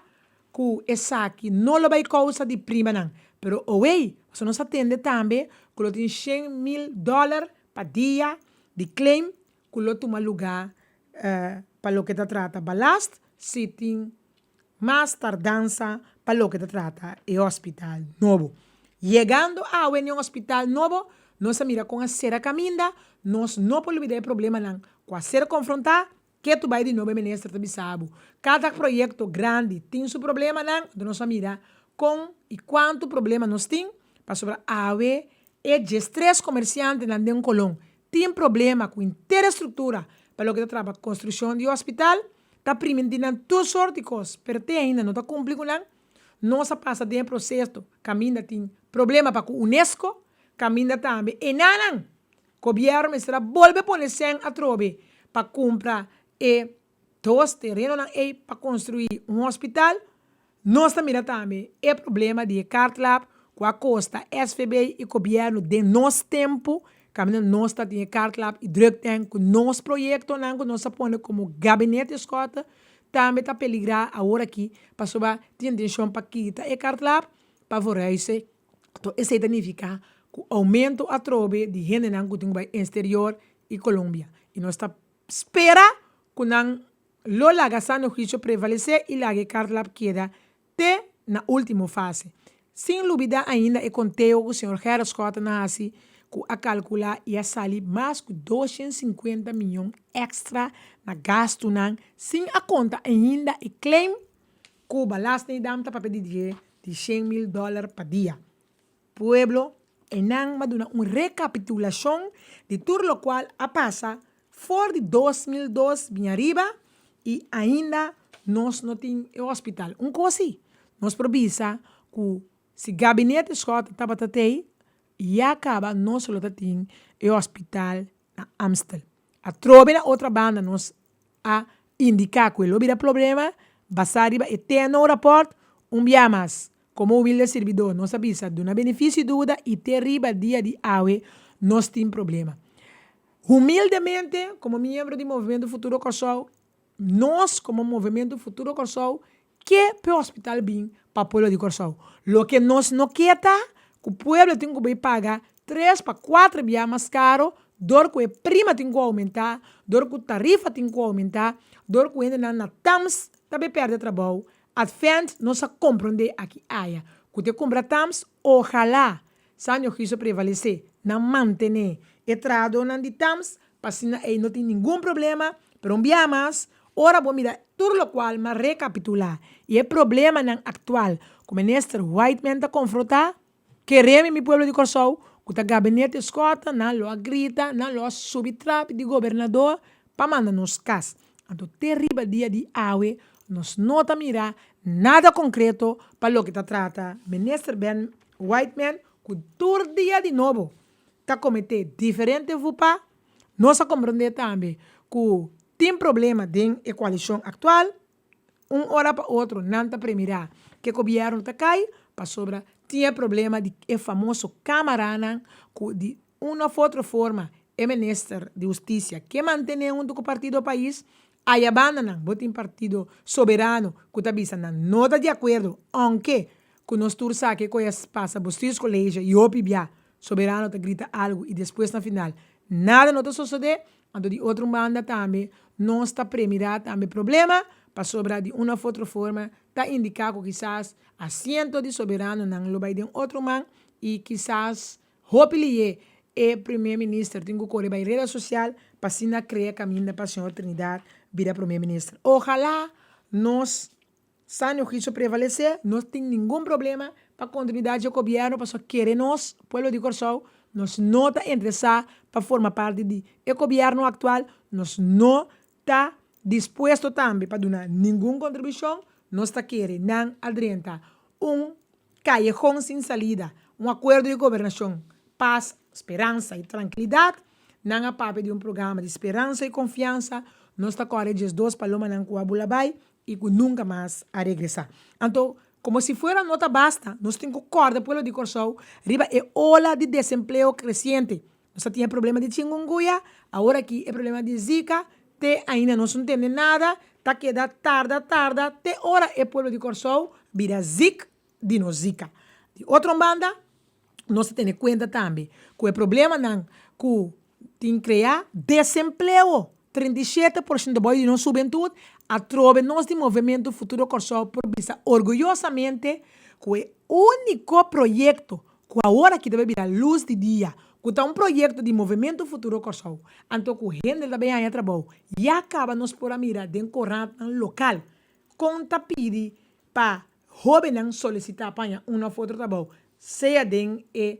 ku esaki no lo bai kousa di primanan. Pero owei, pasobra nos a tende tambe ku lo tin 100,000 dòler pa dia di claim ku lo tuma lugá pa loke ta trata balast si tin mas tardansa pa loke ta trata e hospital nobo. Yegando awe n'e hospital nobo, nos a mira kon a sera kaminda, nos no por lubida e problemanan ku a ser konfrontá, ketu bai di nobo e minister ta bisa bo. Kada proyekto grandi tin su problemanan, anto nos a mira kon i kuantu problema nos tin, pasobra awe e 13 komersiantenan den Colon tin problema ku henter e struktura pa loke ta traba konstrukshon di hospital, ta primintí nan tur sort di kos, pero te ainda no ta kumpli ku nan. Nos a pasa den e proseso kaminda tin problema pa ku unesco, kaminda tambe enanan gobièrnu mester a bolbe pone sèn atrobe pa kumpra e dos terenonan ei pa konstruí un hospital. Nos ta mira tambe e problema di e kartlab ku a kosta SVB i gobièrnu den nos tempu, kaminda nos ta tin e kartlab i druktank ku nos proyektonan ku nos a pone komo gabinete Schotte tambe ta peligrá awor aki pasobra tin intenshon pa kita e kartlab pa vooruitse. Anto esei ta nifiká ku oumento atrobe di hendenan ku tin ku bai eksterior i Colombia i nos ta spera ku nan Lo laga sano huicio prevalece y laga e kartlap keda te na ultimo fase. Sin lubida ainda e conteo cu señor Gerrit Schotten a haci cu a calcula y a sali mas cu 250 miyon extra na gastunan sin a conta ainda e claim cu Belastingdam ta papia di dje di 100 mil dollar pa dia. Pueblo, einan m'a duna un rekapitulashon di tur lokual a pasa for di 2002 bin ariba i ainda nos no tin e hospital. Un kos si, nos por bisa ku si gabinete Schotten tabata tei, ya kaba nos lo ta tin e hospital na Amstel. Atrobe na otra banda nos a indiká ku e lo bira problema basá riba e TNO rapòrt un bia mas. Komo humilde sirbidó nos a bisa duna benefisio duda i te riba dia di awe nos tin problema. Humildemente komo miembro di Movementu Futuro Kòrsou nos komo Movementu Futuro Kòrsou ke p'e hospital bin pa pueblo di Kòrsou. Loke nos no ke ta ku pueblo tin ku bai paga tres pa kuater bia mas karo dor ku e prima tin ku oumentá, dor ku tarifa tin ku oumentá, dor ku hendenan na Tams ta bai pèrdè trabou. Advent nos a komprondé aki aya ku te kumpra Tams ojalá Sanjo Giso prevalesé nan mantené e trahadónan di Tams pa asina ei no tin ningun problema, pero un bia mas ora bo mira tur lokual m'a rekapitulá i e problemanan aktual ku Minister Whiteman ta konfrontá, Kere mi mi pueblo di Kòrsou ku ta gabinete Schotten nan lo a grita, nan lo a subi trapi di gobernador pa manda nos kas. Anto te riba dia di awe nos no ta mira nada konkreto pa loke ta trata Minister Ben Whiteman ku tur dia di nobo ta kometé diferente vupa. Nos a komprondé tambe ku tin problema den e koalishon aktual. Un ora pa otro nan ta premirá ke gobièrnu ta kai pasobra tin e problema di e famoso kámaranan ku di un òf otro forma e minister di hustisia ke mantené huntu ku Partido Pais. Aya bandanan bo tin Partido Soberano ku ta bisa nan no ta di akuerdo ounke ku nos tur sa ke koe a pasa Bestuurscollege i hopi bia Soberano ta grita algu i despues na final nada no ta sosodé. Anto di otro un banda tambe nos ta premirá tambe problema pasobra di un of otro forma ta indiká ku kisas asiento di soberanonan lo bai den otro man i kisas hopi lié e primer minister tin ku kore bai reda sosial pa asina krea kaminda pa señor Trinidad bira primer minister. Ojalá nos Sano huicio prevalece, no tin ningun problema pa continuidad dje gobierno pasobra kere nos, pueblo di Corsou, nos no ta interesa pa forma parti di e gobierno actual, nos no ta dispuesto tambe pa duna ningun contribucion, nos ta kere nan a drenta un cayehon sin salida, un acuerdo di gobernacion, paz, speransa y trankilidad, nan a papia di un programa di speransa y confiansa. Nos ta kòrda e 12 palomanan ku a bula bai i ku nunka mas a regresá. Anto, komo si fuera no ta basta, nos tin ku kòrda pueblo di Kòrsou riba e ola di desempleo kresiente. Nos a tin e problema di chingunguya, awor aki e problema di Zika, te ainda nos no tende nada, ta keda tarda tarda te ora e pueblo di Kòrsou bira zik di nos Zika. Di otro banda, nos ta tene kuenta tambe ku e problemanan ku tin krea desempleo, 37% bou di nos hubentut, atrobe nos di Movementu Futuro Kòrsou por bisa orguyosamente ku e úniko proyekto ku awor aki ta bai bira lus di dia, ku ta un proyekto di Movementu Futuro Kòrsou, anto ku hende ta bai haña trabou, ya kaba nos por a mira den korantnan lokal kon ta pidi pa hóbennan solisitá pa haña un òf otro trabou, sea den e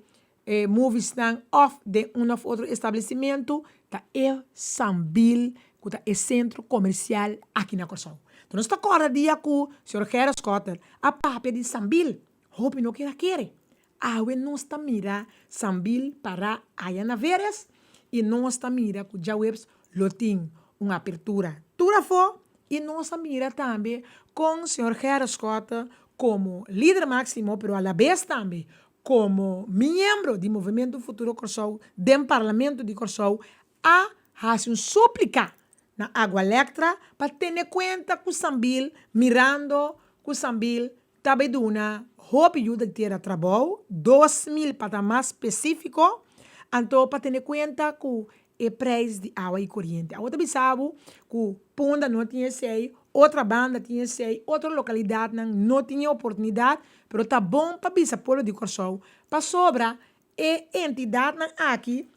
moviesnan òf den un òf otro establesimentu, ta e Sambil ku ta e sentro komersial aki na Kòrsou. Enton nos ta kòrda dia ku señor Gerrit Schotter a papia di Sambil, hopi no kere a kere. Awe nos ta mira Sambil pará aya na Veres i nos ta mira ku djaweps lo tin un apertura tur afó i nos a mira tambe kon señor Gerrit Schotte komo lider máksimo pero alabes tambe komo miembro di Movementu Futuro Kòrsou den Parlamento di Kòrsou a hasi un súplika na Agualectra pa tene kuenta ku Sambil mirando ku Sambil Ta bay duna hopi yu di tera trabou, 2000 pa ta mas specifico, anto pa tene cuenta cu e prijs di awa y coriente. Awo ta bisa bo cu Punda no tin esey, otra banda tin esey, otro localidadnan no tin e oportunidad, pero ta bon pa bisa pueblo di Corsou pasobra e entidadnan aki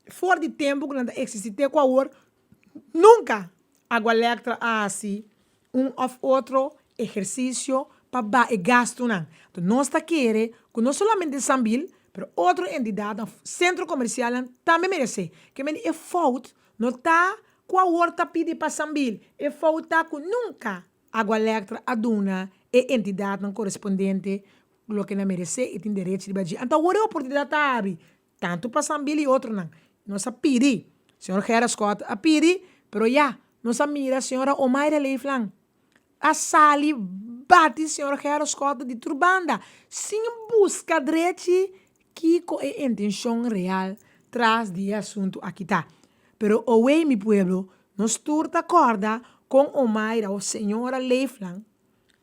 for di tempu ku nan ta eksistí te ku awor, nunka Agualectra a hasi un òf otro ehersisio pa baha e gastunan. Enton nos ta kere ku no solamente Sambil, pero otro entidatnan, sentro komersialnan tambe meresé. Ke mende e fout no ta ku awor ta pidi pa Sambil, e fout ta ku nunka Agualectra a duna e entidatnan korespondente loke nan meresé i tin derechi riba dje. Anto awor e oportunidat ta habri Tantu pa Sambil i otronan. Nos a pidi. Señor Gerrit Schotte a pidi, pero ya, nos a mira señora Omaira Leeflang a sali bati señor Gerrit Schotte di tur banda, sin buska drechi kiko e intencion real tras di e asuntu aki ta. Pero owei mi pueblo, nos tur ta corda con Omaira of señora Leeflang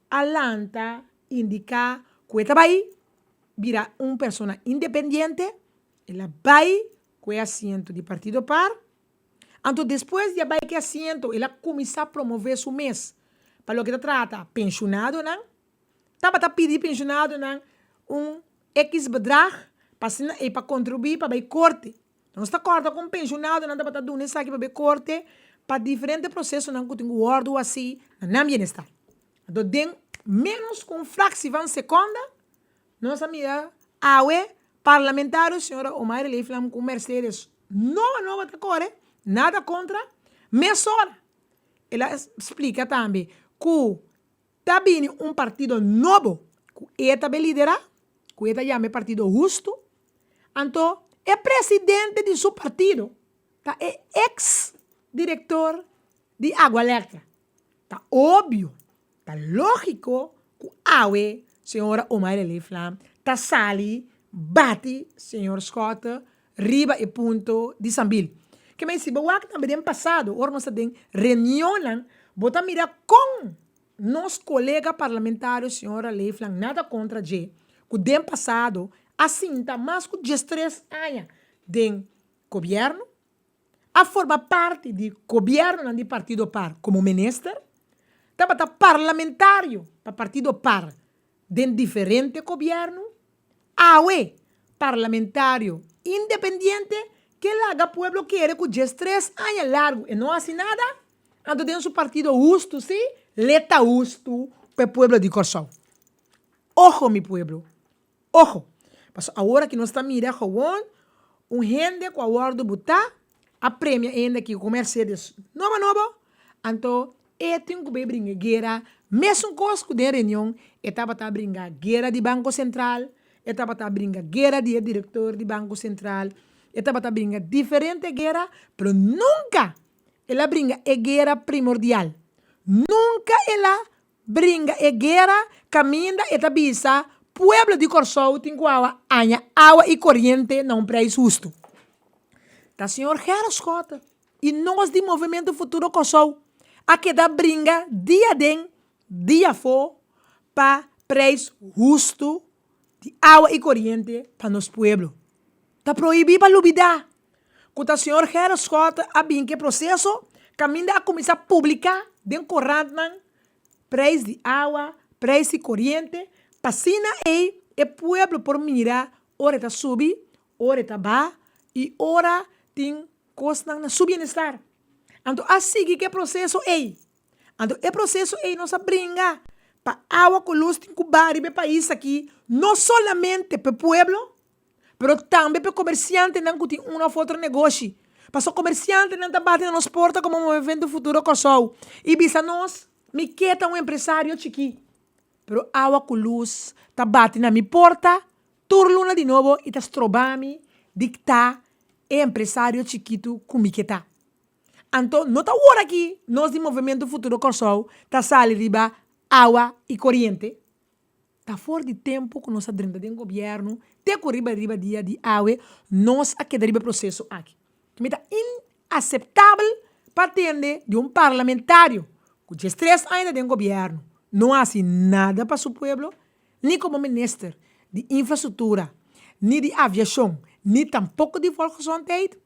a lanta indica cu e ta bay bira un persona independiente, el a bai ku e asiento di Partido par, anto despues di a bai ku e asiento el a kuminsá promové su mes pa loke ta trata penshonadonan, tabata pidi penshonadonan un equis bedrag pa asina ei pa kontribuí pa bai korte. Nos ta kòrda kon penshonadonan tabata duna esaki pa bai korte pa diferente prosesonan ku tin ku wòrdu hasí na nan bienestar. Anto den ménos ku un fractie van sekonda Nos a mira awe parlamentario señora Omaira Leeflang cu Mercedes nobo nobo ta core, nada contra, mesora el a splica tambe cu ta bini un partido nobo cu e ta bay lidera, cu e ta yama e partido husto, anto e presidente di su partido ta e ex director di Agualectra. Ta obvio, ta logico cu awe señora Omaira Leeflang ta sali bati señor Schotte riba e punto di Sambil. Ke men si bo wak tambe den pasado ora nos ta den reunionnan bo ta mira con nos colega parlamentario señora Leeflang nada contra dje cu den pasado a sinta mas cu 13 aña den gobierno a forma parti di gobiernonan di Partido par como minister, tabata parlamentario pa Partido par den diferente gobierno, awe parlamentario independiente ke laga pueblo kere ku 13 aña largu e no hasi nada, anto den su partido hustu si, le ta hustu pa e pueblo di Kòrsou. Ojo mi pueblo, Ojo! Pasobra awor aki nos ta mira gewoon un hende ku a wòrdu butá, a premia e hende aki ku Mercedes nobo nobo, anto e tin ku bai bringa guera mesun kos ku den reunion e tabata bringa guera di Banko Sentral, e tabata bringa guera di e direktor di Banko Sentral, e tabata bringa diferente guera, pero nunka. El a bringa e guera primordial. Nunka el a bringa e guera kaminda e ta bisa pueblo di Kòrsou tin ku awa haña awa i koriente na un preis hustu. Ta señor Gerrit Schotte i nos di Movementu Futuro Kòrsou a keda bringa dia aden dia afó pa preis hustu di awa i koriente pa nos pueblo. Ta prohibí pa lubidá ku ta señor Gerrit Schotte a bin ku e proseso kaminda a kuminsá publiká den korantnan preis di awa, preis di koriente, pa asina ei e pueblo por mira ora e ta subi, ora e ta baha i ora tin kosnan na su bienestar. Anto a sigui ku e proseso ei. Anto e proseso ei nos a bringa pa awa ku lus tin ku baha riba e pais aki, no solamente pa e pueblo, pero tambe pa e komersiantenan ku tin un òf otro negoshi. Pasobra komersiantenan ta bati na nos porta komo Movemento Futuro Kòrsou i bisa nos, Mi ke ta un empresario chikí, pero awa ku lus ta bati na mi porta tur luna di nobo i ta stroba mi di ta e empresario chikitu ku mi ke ta. Anto no ta wor aki nos di Movementu Futuro Kòrsou ta sali riba awa i koriente. Ta for di tempu ku nos a drenta den gobièrnu te ku riba riba dia di awe nos a keda riba e proseso aki. Mi ta inaseptabel pa tende di un parlamentario ku diestres aña ta den gobièrnu no hasi nada pa su pueblo, ni komo minister di infrastruktura, ni di aviashon, ni tampoko di volksgezondheid.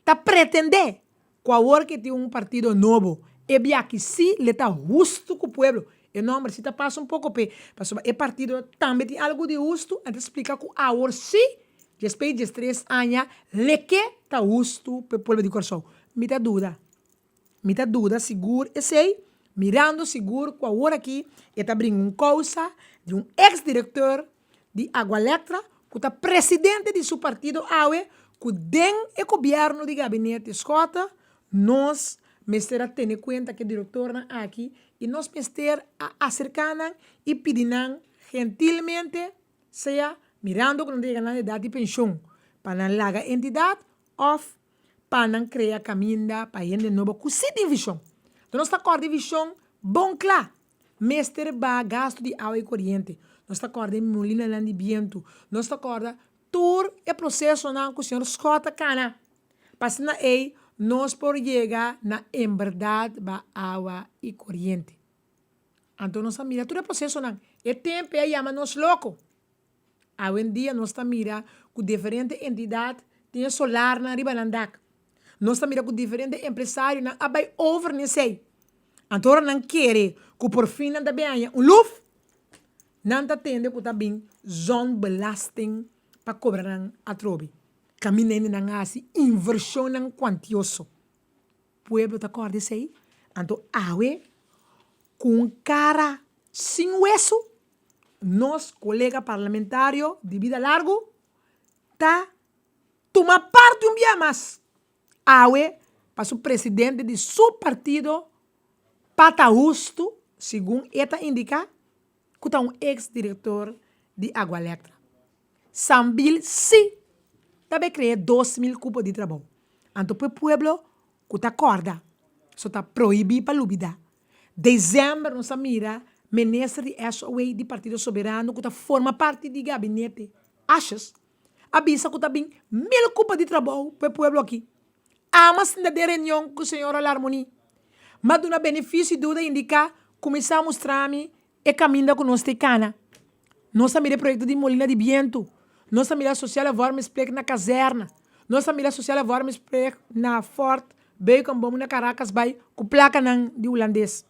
Ta pretendé ku awor ke tin un partido nobo e biaki sí le ta hustu ku pueblo. E nòmber sí ta pasa un poko p'e, pasobra e partido tambe tin algu di hustu, a ta splika ku awor sí, despues di diestres aña, le ke ta hustu p'e pueblo di Kòrsou. Mi ta duda. Mi ta duda sigur esei, mirando sigur ku awor aki e ta bringa un kousa di un eks direktor di Agualectra ku ta presidente di su partido awe ku den e gobièrnu di gabinete Schotte nos mester a tene kuenta ku e direktornan aki i nos mester a aserká nan i pidi nan gentilmente sea mirando ku nan ta yega nan edat di penshon pa nan laga entidat òf pa nan krea kaminda pa hende nobo ku si tin vishon. Enton nos ta kòrda e vishon bon kla. Mester baha gastu di awa i koriente. Nos ta kòrda e mulinanan di bientu. Nos ta kòrda tur e prosesonan ku señor Scott a kana. Pa asina ei nos por yega na enbèrdat baha awa i koriente. Anto nos a mira tur e prosesonan. E tempu ei a yama nos loko. Awendia nos ta mira ku diferente entidat tin e solarnan riba nan dak. Nos ta mira ku diferente empresarionan a bai over n'esei. Anto ora nan kere ku por fin nan ta bin haña un luf, nan ta tende ku ta bin zonbelasting pa kobra nan atrobe. Kaminda hende nan hasi invershonnan kuantioso. Pueblo ta kòrda esei. Anto awe ku un kara sin wesu Nos kolega parlamentario di bida largu ta tuma parti un bia mas awe pa su presidente di su partido pa ta hustu, segun e ta indica, cu ta un ex director di Agualectra. Sambil si ta bay crea 2000 cupo di trabou. Anto p'e pueblo cu ta corda, so ta prohibi pa lubida. December nos a mira minister di SOA di Partido Soberano cu ta forma parti di gabinete Asjes a bisa cu ta bin mil cupa di trabou pa e pueblo aki. Ama sinta den reunion cu señora Larmonie. Ma duna beneficio y duda indica cuminsa mustra mi E kaminda ku nos ta e kana. Nos a mira e proyekto di Molina di Bientu. Nos a mira Sociale Vormingsplicht na Kazèrna. Nos a mira Sociale Vormingsplicht na Fort Beukenboom na Caracas bai ku plakanan di hulandes.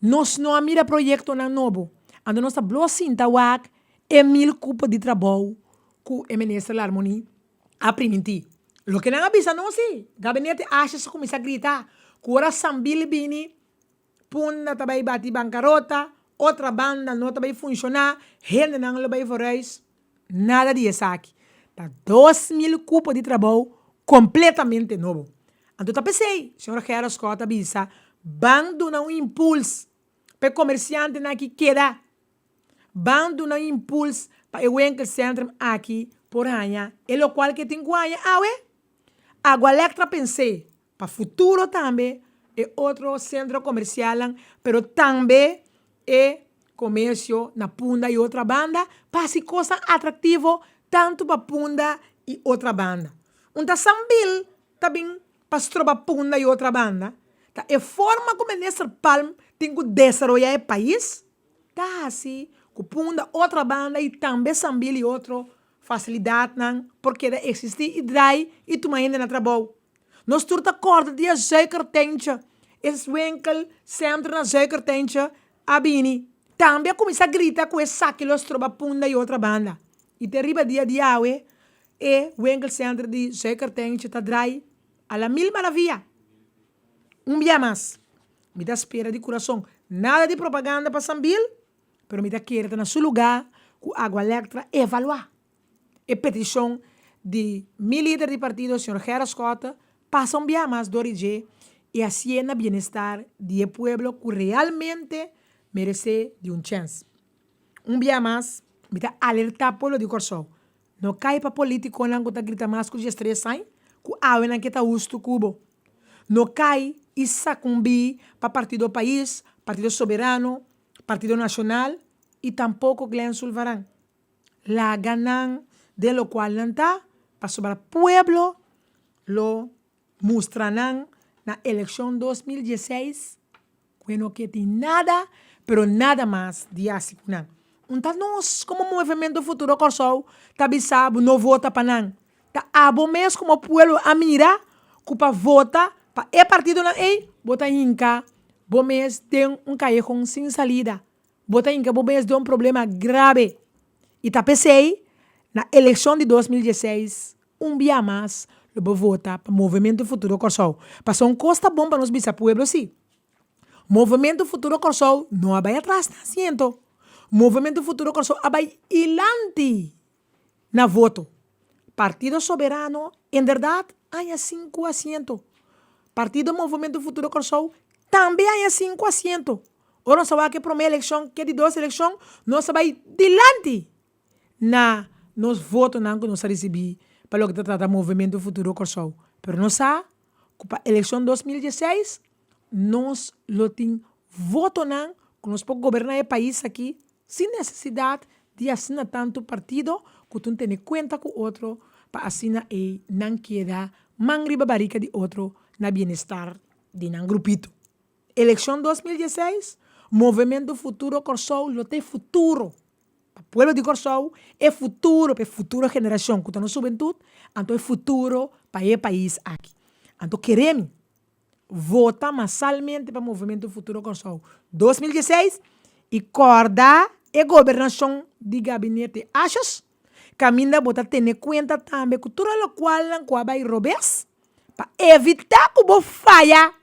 Nos no a mira proyektonan nobo. Anto nos ta blo sinta wak e mil kupo di trabou ku e minister Larmonie a primintí. Loke nan a bisa nos si, gabinete Asjes a kuminsá grita ku ora Sambil bini Punda ta bai bati bankarota, otra banda no ta bai funshoná, hendenan lo bai vooruis. Nada di esaki. Ta 2000 kupo di trabou kompletamente nobo. Anto ta p'esei, señor Gerrit Scott a bisa, ban duna un impuls pa e komersiantenan aki keda. Ban duna un impuls pa e winkelcentrum aki por haña e lokual ke tin ku haña awe. Agualectra pens'é. Pa futuro tambe e otro sentro komersialnan pero tambe e komersio na Punda i Otrabanda pa hasi kosnan atraktivo tantu pa Punda i Otrabanda. Un ta Sambil ta bin pa stroba Punda i Otrabanda ta e forma ku Minister Palm tin ku desaroyá e pais ta hasi ku Punda, Otrabanda i tambe Sambil i otro fasilidatnan por keda eksistí i drai i tuma hende na trabou. Nos tur ta kòrda dia Zuikertuintje, e winkel sentro na Zuikertuintje a bini. Tambe a kuminsá grita ku esaki lo stroba Punda i Otrabanda. I te riba dia di awe e winkelcentro di Zuikertuintje ta drai a la mil maravia. Un bia mas, mi ta spera di kurason, nada di propaganda pa Sambil, pero mi ta kere ta na su lugá ku Agualectra evaluá e petishon di mi lider di partido señor Gerrit Schotte pasa un bia mas dor di dje i hasié na bienestar di e pueblo ku realmente meresé di un chèns. Un bia mas mi ta alertá pueblo di Kòrsou, no kai pa polítikonan ku ta grita mas ku diestres aña ku awe nan ke ta hustu ku bo. No kai i sakumbí pa Partido Pais, Partido Soberano, Partido Nashonal i tampoko Glenn Sulvaran. Laga nan den lokual nan ta, pasobra pueblo lo mustra nan na elekshon 2016 ku e no ke tin nada, pero nada mas di hasi ku nan. Un ta nos komo Movemento Futuro Kòrsou ta bisa bo no vota pa nan. Ta abo mes komo pueblo a mira ku pa vota pa e partidonan ei bo ta hinka bo mes den un kayehon sin salida. Bo ta hinka bo mes den un problema grave. I ta p'esei, na elekshon di 2016, un bia mas lo bo vota pa Movemento Futuro Kòrsou. Pasobra un kos ta bon pa nos bisa pueblo si, Movemento Futuro Kòrsou no a bai atras na asiento. Movemento Futuro Kòrsou a bai ilanti na voto. Partido Soberano inderdat haña sinku asiento. Partido Movemento Futuro Kòrsou tambe haña sinku asiento. Ora nos a wak e promé elekshon ke di dos elekshon nos a bai dilanti na nos votonan ku nos a risibí pa loke ta trata Movemento Futuro Kòrsou. Pero nos sa ku pa elekshon 2016 nos lo tin votonan ku nos por goberná e pais aki Sin nesesidat di asina tantu partido ku tun tene kuenta ku otro pa asina ei nan keda man riba barika di otro na bienestar di nan grupito. Elekshon 2016, Movementu Futuro Kòrsou lo ta e futuro pa pueblo di Kòrsou, e futuro pa e futuro generashon ku ta nos hubentut, anto e futuro pa e pais aki. Anto kere mi Vota masalmente pa Movemento Futuro Kòrsou 2016 i kòrda e gobernashon di Gabinete Asjes, kaminda bo ta tene kuenta tambe ku tur e lokualnan ku a bai robes pa evitá ku bo faya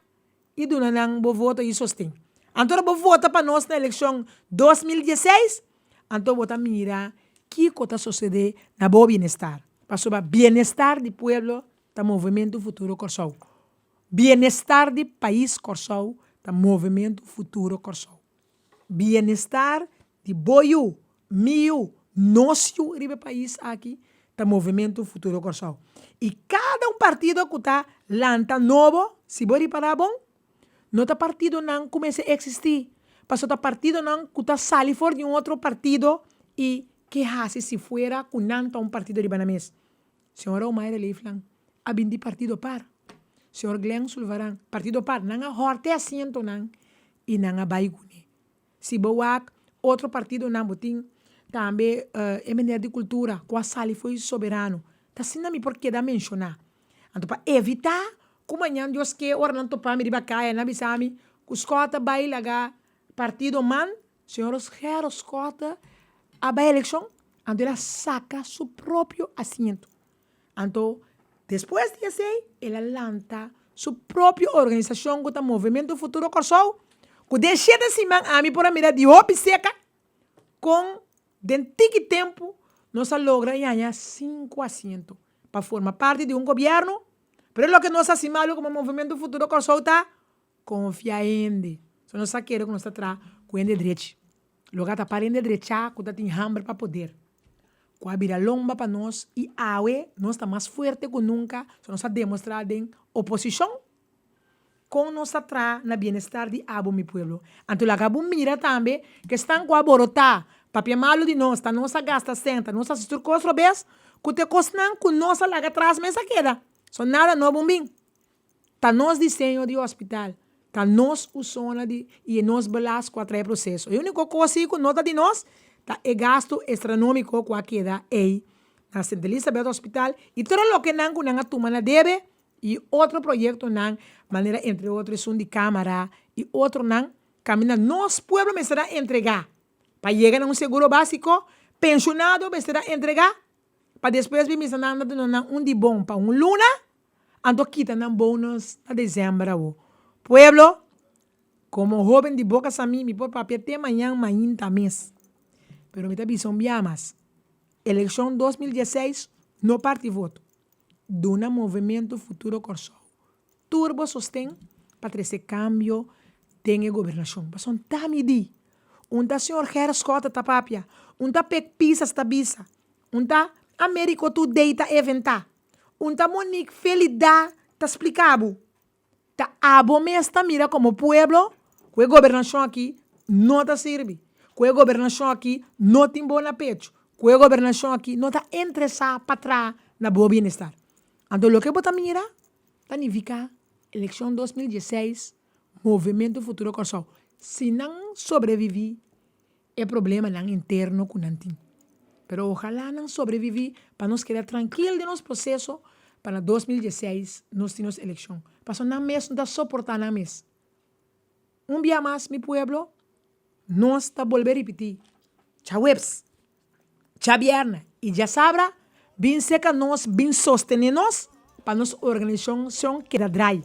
i duna nan bo voto i sosten. Anto ora bo vota pa nos na elekshon 2016, anto bo ta mira kiko ta sosodé na bo bienestar. Pasobra bienestar di pueblo ta Movementu Futuro Kòrsou. Bienestar di pais Kòrsou ta Movementu Futuro Kòrsou. Bienestar di bo yu, mi yu, nos yu riba e pais aki ta Movementu Futuro Kòrsou. I kada un partido ku ta lanta nobo, si bo ripará bon, no ta partidonan ku mester eksistí, pasobra ta partidonan ku ta sali for di un otro partido i ke hasi si fuera ku nan ta un partido riba nan mes. Señor Omaira Leeflang a bin di partido par. Señor Glenn Sulvaran, partido par. Nan a hòrta e asientonan i nan a bai kuné. Si bo wak otro partidonan bo tin tambe e meneer di kultura ku a sali fo'i Soberano. Ta asina mi por keda menshoná. Anto pa evitá ku mañan Dios ke ora nan topa mi riba kaya nan bisa mi ku Scott a bai laga partido man Señor Gerrit Schotte a bai eleccion, anto el a saca su propio asiento. Anto, despues di esey, el a lanta su propio organisacion cu ta Movemento Futuro Corsou, cu den shete siman ami por a mira di hopi seca con den tiki tempo nos a logra yaña sinku asiento pa forma parti di un gobierno, pero loke nos haci malo como Movemento Futuro Corsou ta Konfia hende. So nos sa kere ku nos ta traha ku hende drechi. Loke a ta para hende drechá ku ta tin hamber pa poder. Ku a bira lomba pa nos i awe nos ta mas fuerte ku nunka, so nos a demostrá den oposishon. Kon nos ta traha na bienestar di abo mi pueblo. Anto laga bo mira tambe ku esnan ku a borotá, papia malu di nos, ta nos a gasta sèn, ta nos a hasi tur kos robes, ku ta e kosnan ku nos a laga tras mes a keda. So nada nobo un bin. Ta nos diseño di hospital, ta nos usona di i e nos belas ku a trae proseso. E úniko kos si ku no ta di nos ta e gastu estranómiko ku a keda ei na Sint Elisabeth Hospital i tur e lokenan ku nan a tuma na debe i otro proyektonan manera entre otro esun di kámara i otronan kaminda nos pueblo mester a entregá pa yega na un seguro básiko, penshonado mester a entregá pa despues bin bisa nan ta duna nan un di bon pa un luna, anto kita nan bonus na desèmber awo. Pueblo, komo hóben di Boka Samí mi por papia te mañan mainta mes, pero mi ta bisa un bia mas, elekshon 2016 no parti voto. Duna Movementu Futuro Kòrsou tur bo sosten pa trese kambio den e gobernashon. Pasobra ta mi di, un ta señor Gerrit Schotte ta papia, un ta Pek Pisas ta bisa, un ta Americo Today ta eventá, un ta Monique Felida ta splika bo. Ta abo mes ta mira komo pueblo ku e gobernashon aki no ta sirbi, ku e gobernashon aki no tin bo na pechu, ku e gobernashon aki no ta interesá pa traha na bo bienestar. Anto loke bo ta mira ta nifiká elekshon 2016 Movementu Futuro Kòrsou si nan sobreviví e problemanan interno ku nan tin. Pero ojalá nan sobreviví pa nos keda trankil den nos proseso pa na 2016 nos tin nos elekshon. Pasobra nan mes no ta soportá nan mes. Un bia mas mi pueblo, nos ta bolbe ripití, djaweps, djabièrnè i djasabra bin seka nos bin sostené nos pa nos organisashon keda drai.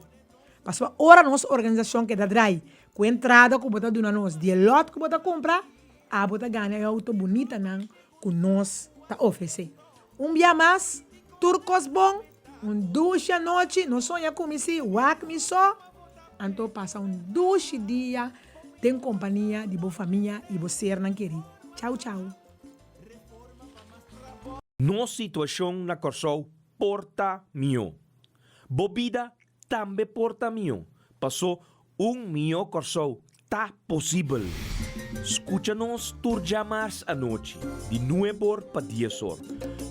Pasobra ora nos organisashon keda drai ku e entrada ku bo ta duna nos di e lòt ku bo ta kumpra, abo ta gana e outo bunitanan ku nos ta ofresé. Un bia mas, tur kos bon, un dushi anochi, no soña ku mi si, wak mi so, anto pasa un dushi dia den kompania di bo famia i bo sernan kerí. Chau chau. Nos situashon na Kòrsou por ta mihó. Bo bida tambe por ta mihó, pasó un mihó Kòrsou ta posibel. Skucha nos tur djamars anochi di nueb'or pa dies'or,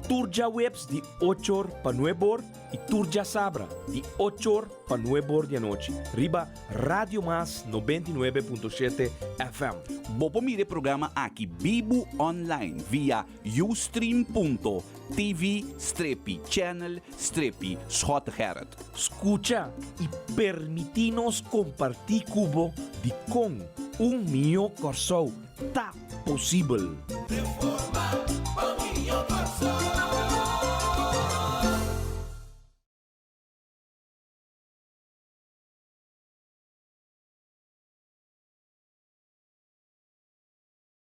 tur djaweps di och'or pa nueb'or i tur djasabra di och'or pa nueb'or di anochi riba Radio Mas 99.7 FM. Bo por mira e programa aki bibu online via ustream.tv strepi channel strepi Schottegerrit. Skucha i permití nos kompartí ku bo dikon un mihó Kòrsou ta posibel. Reforma.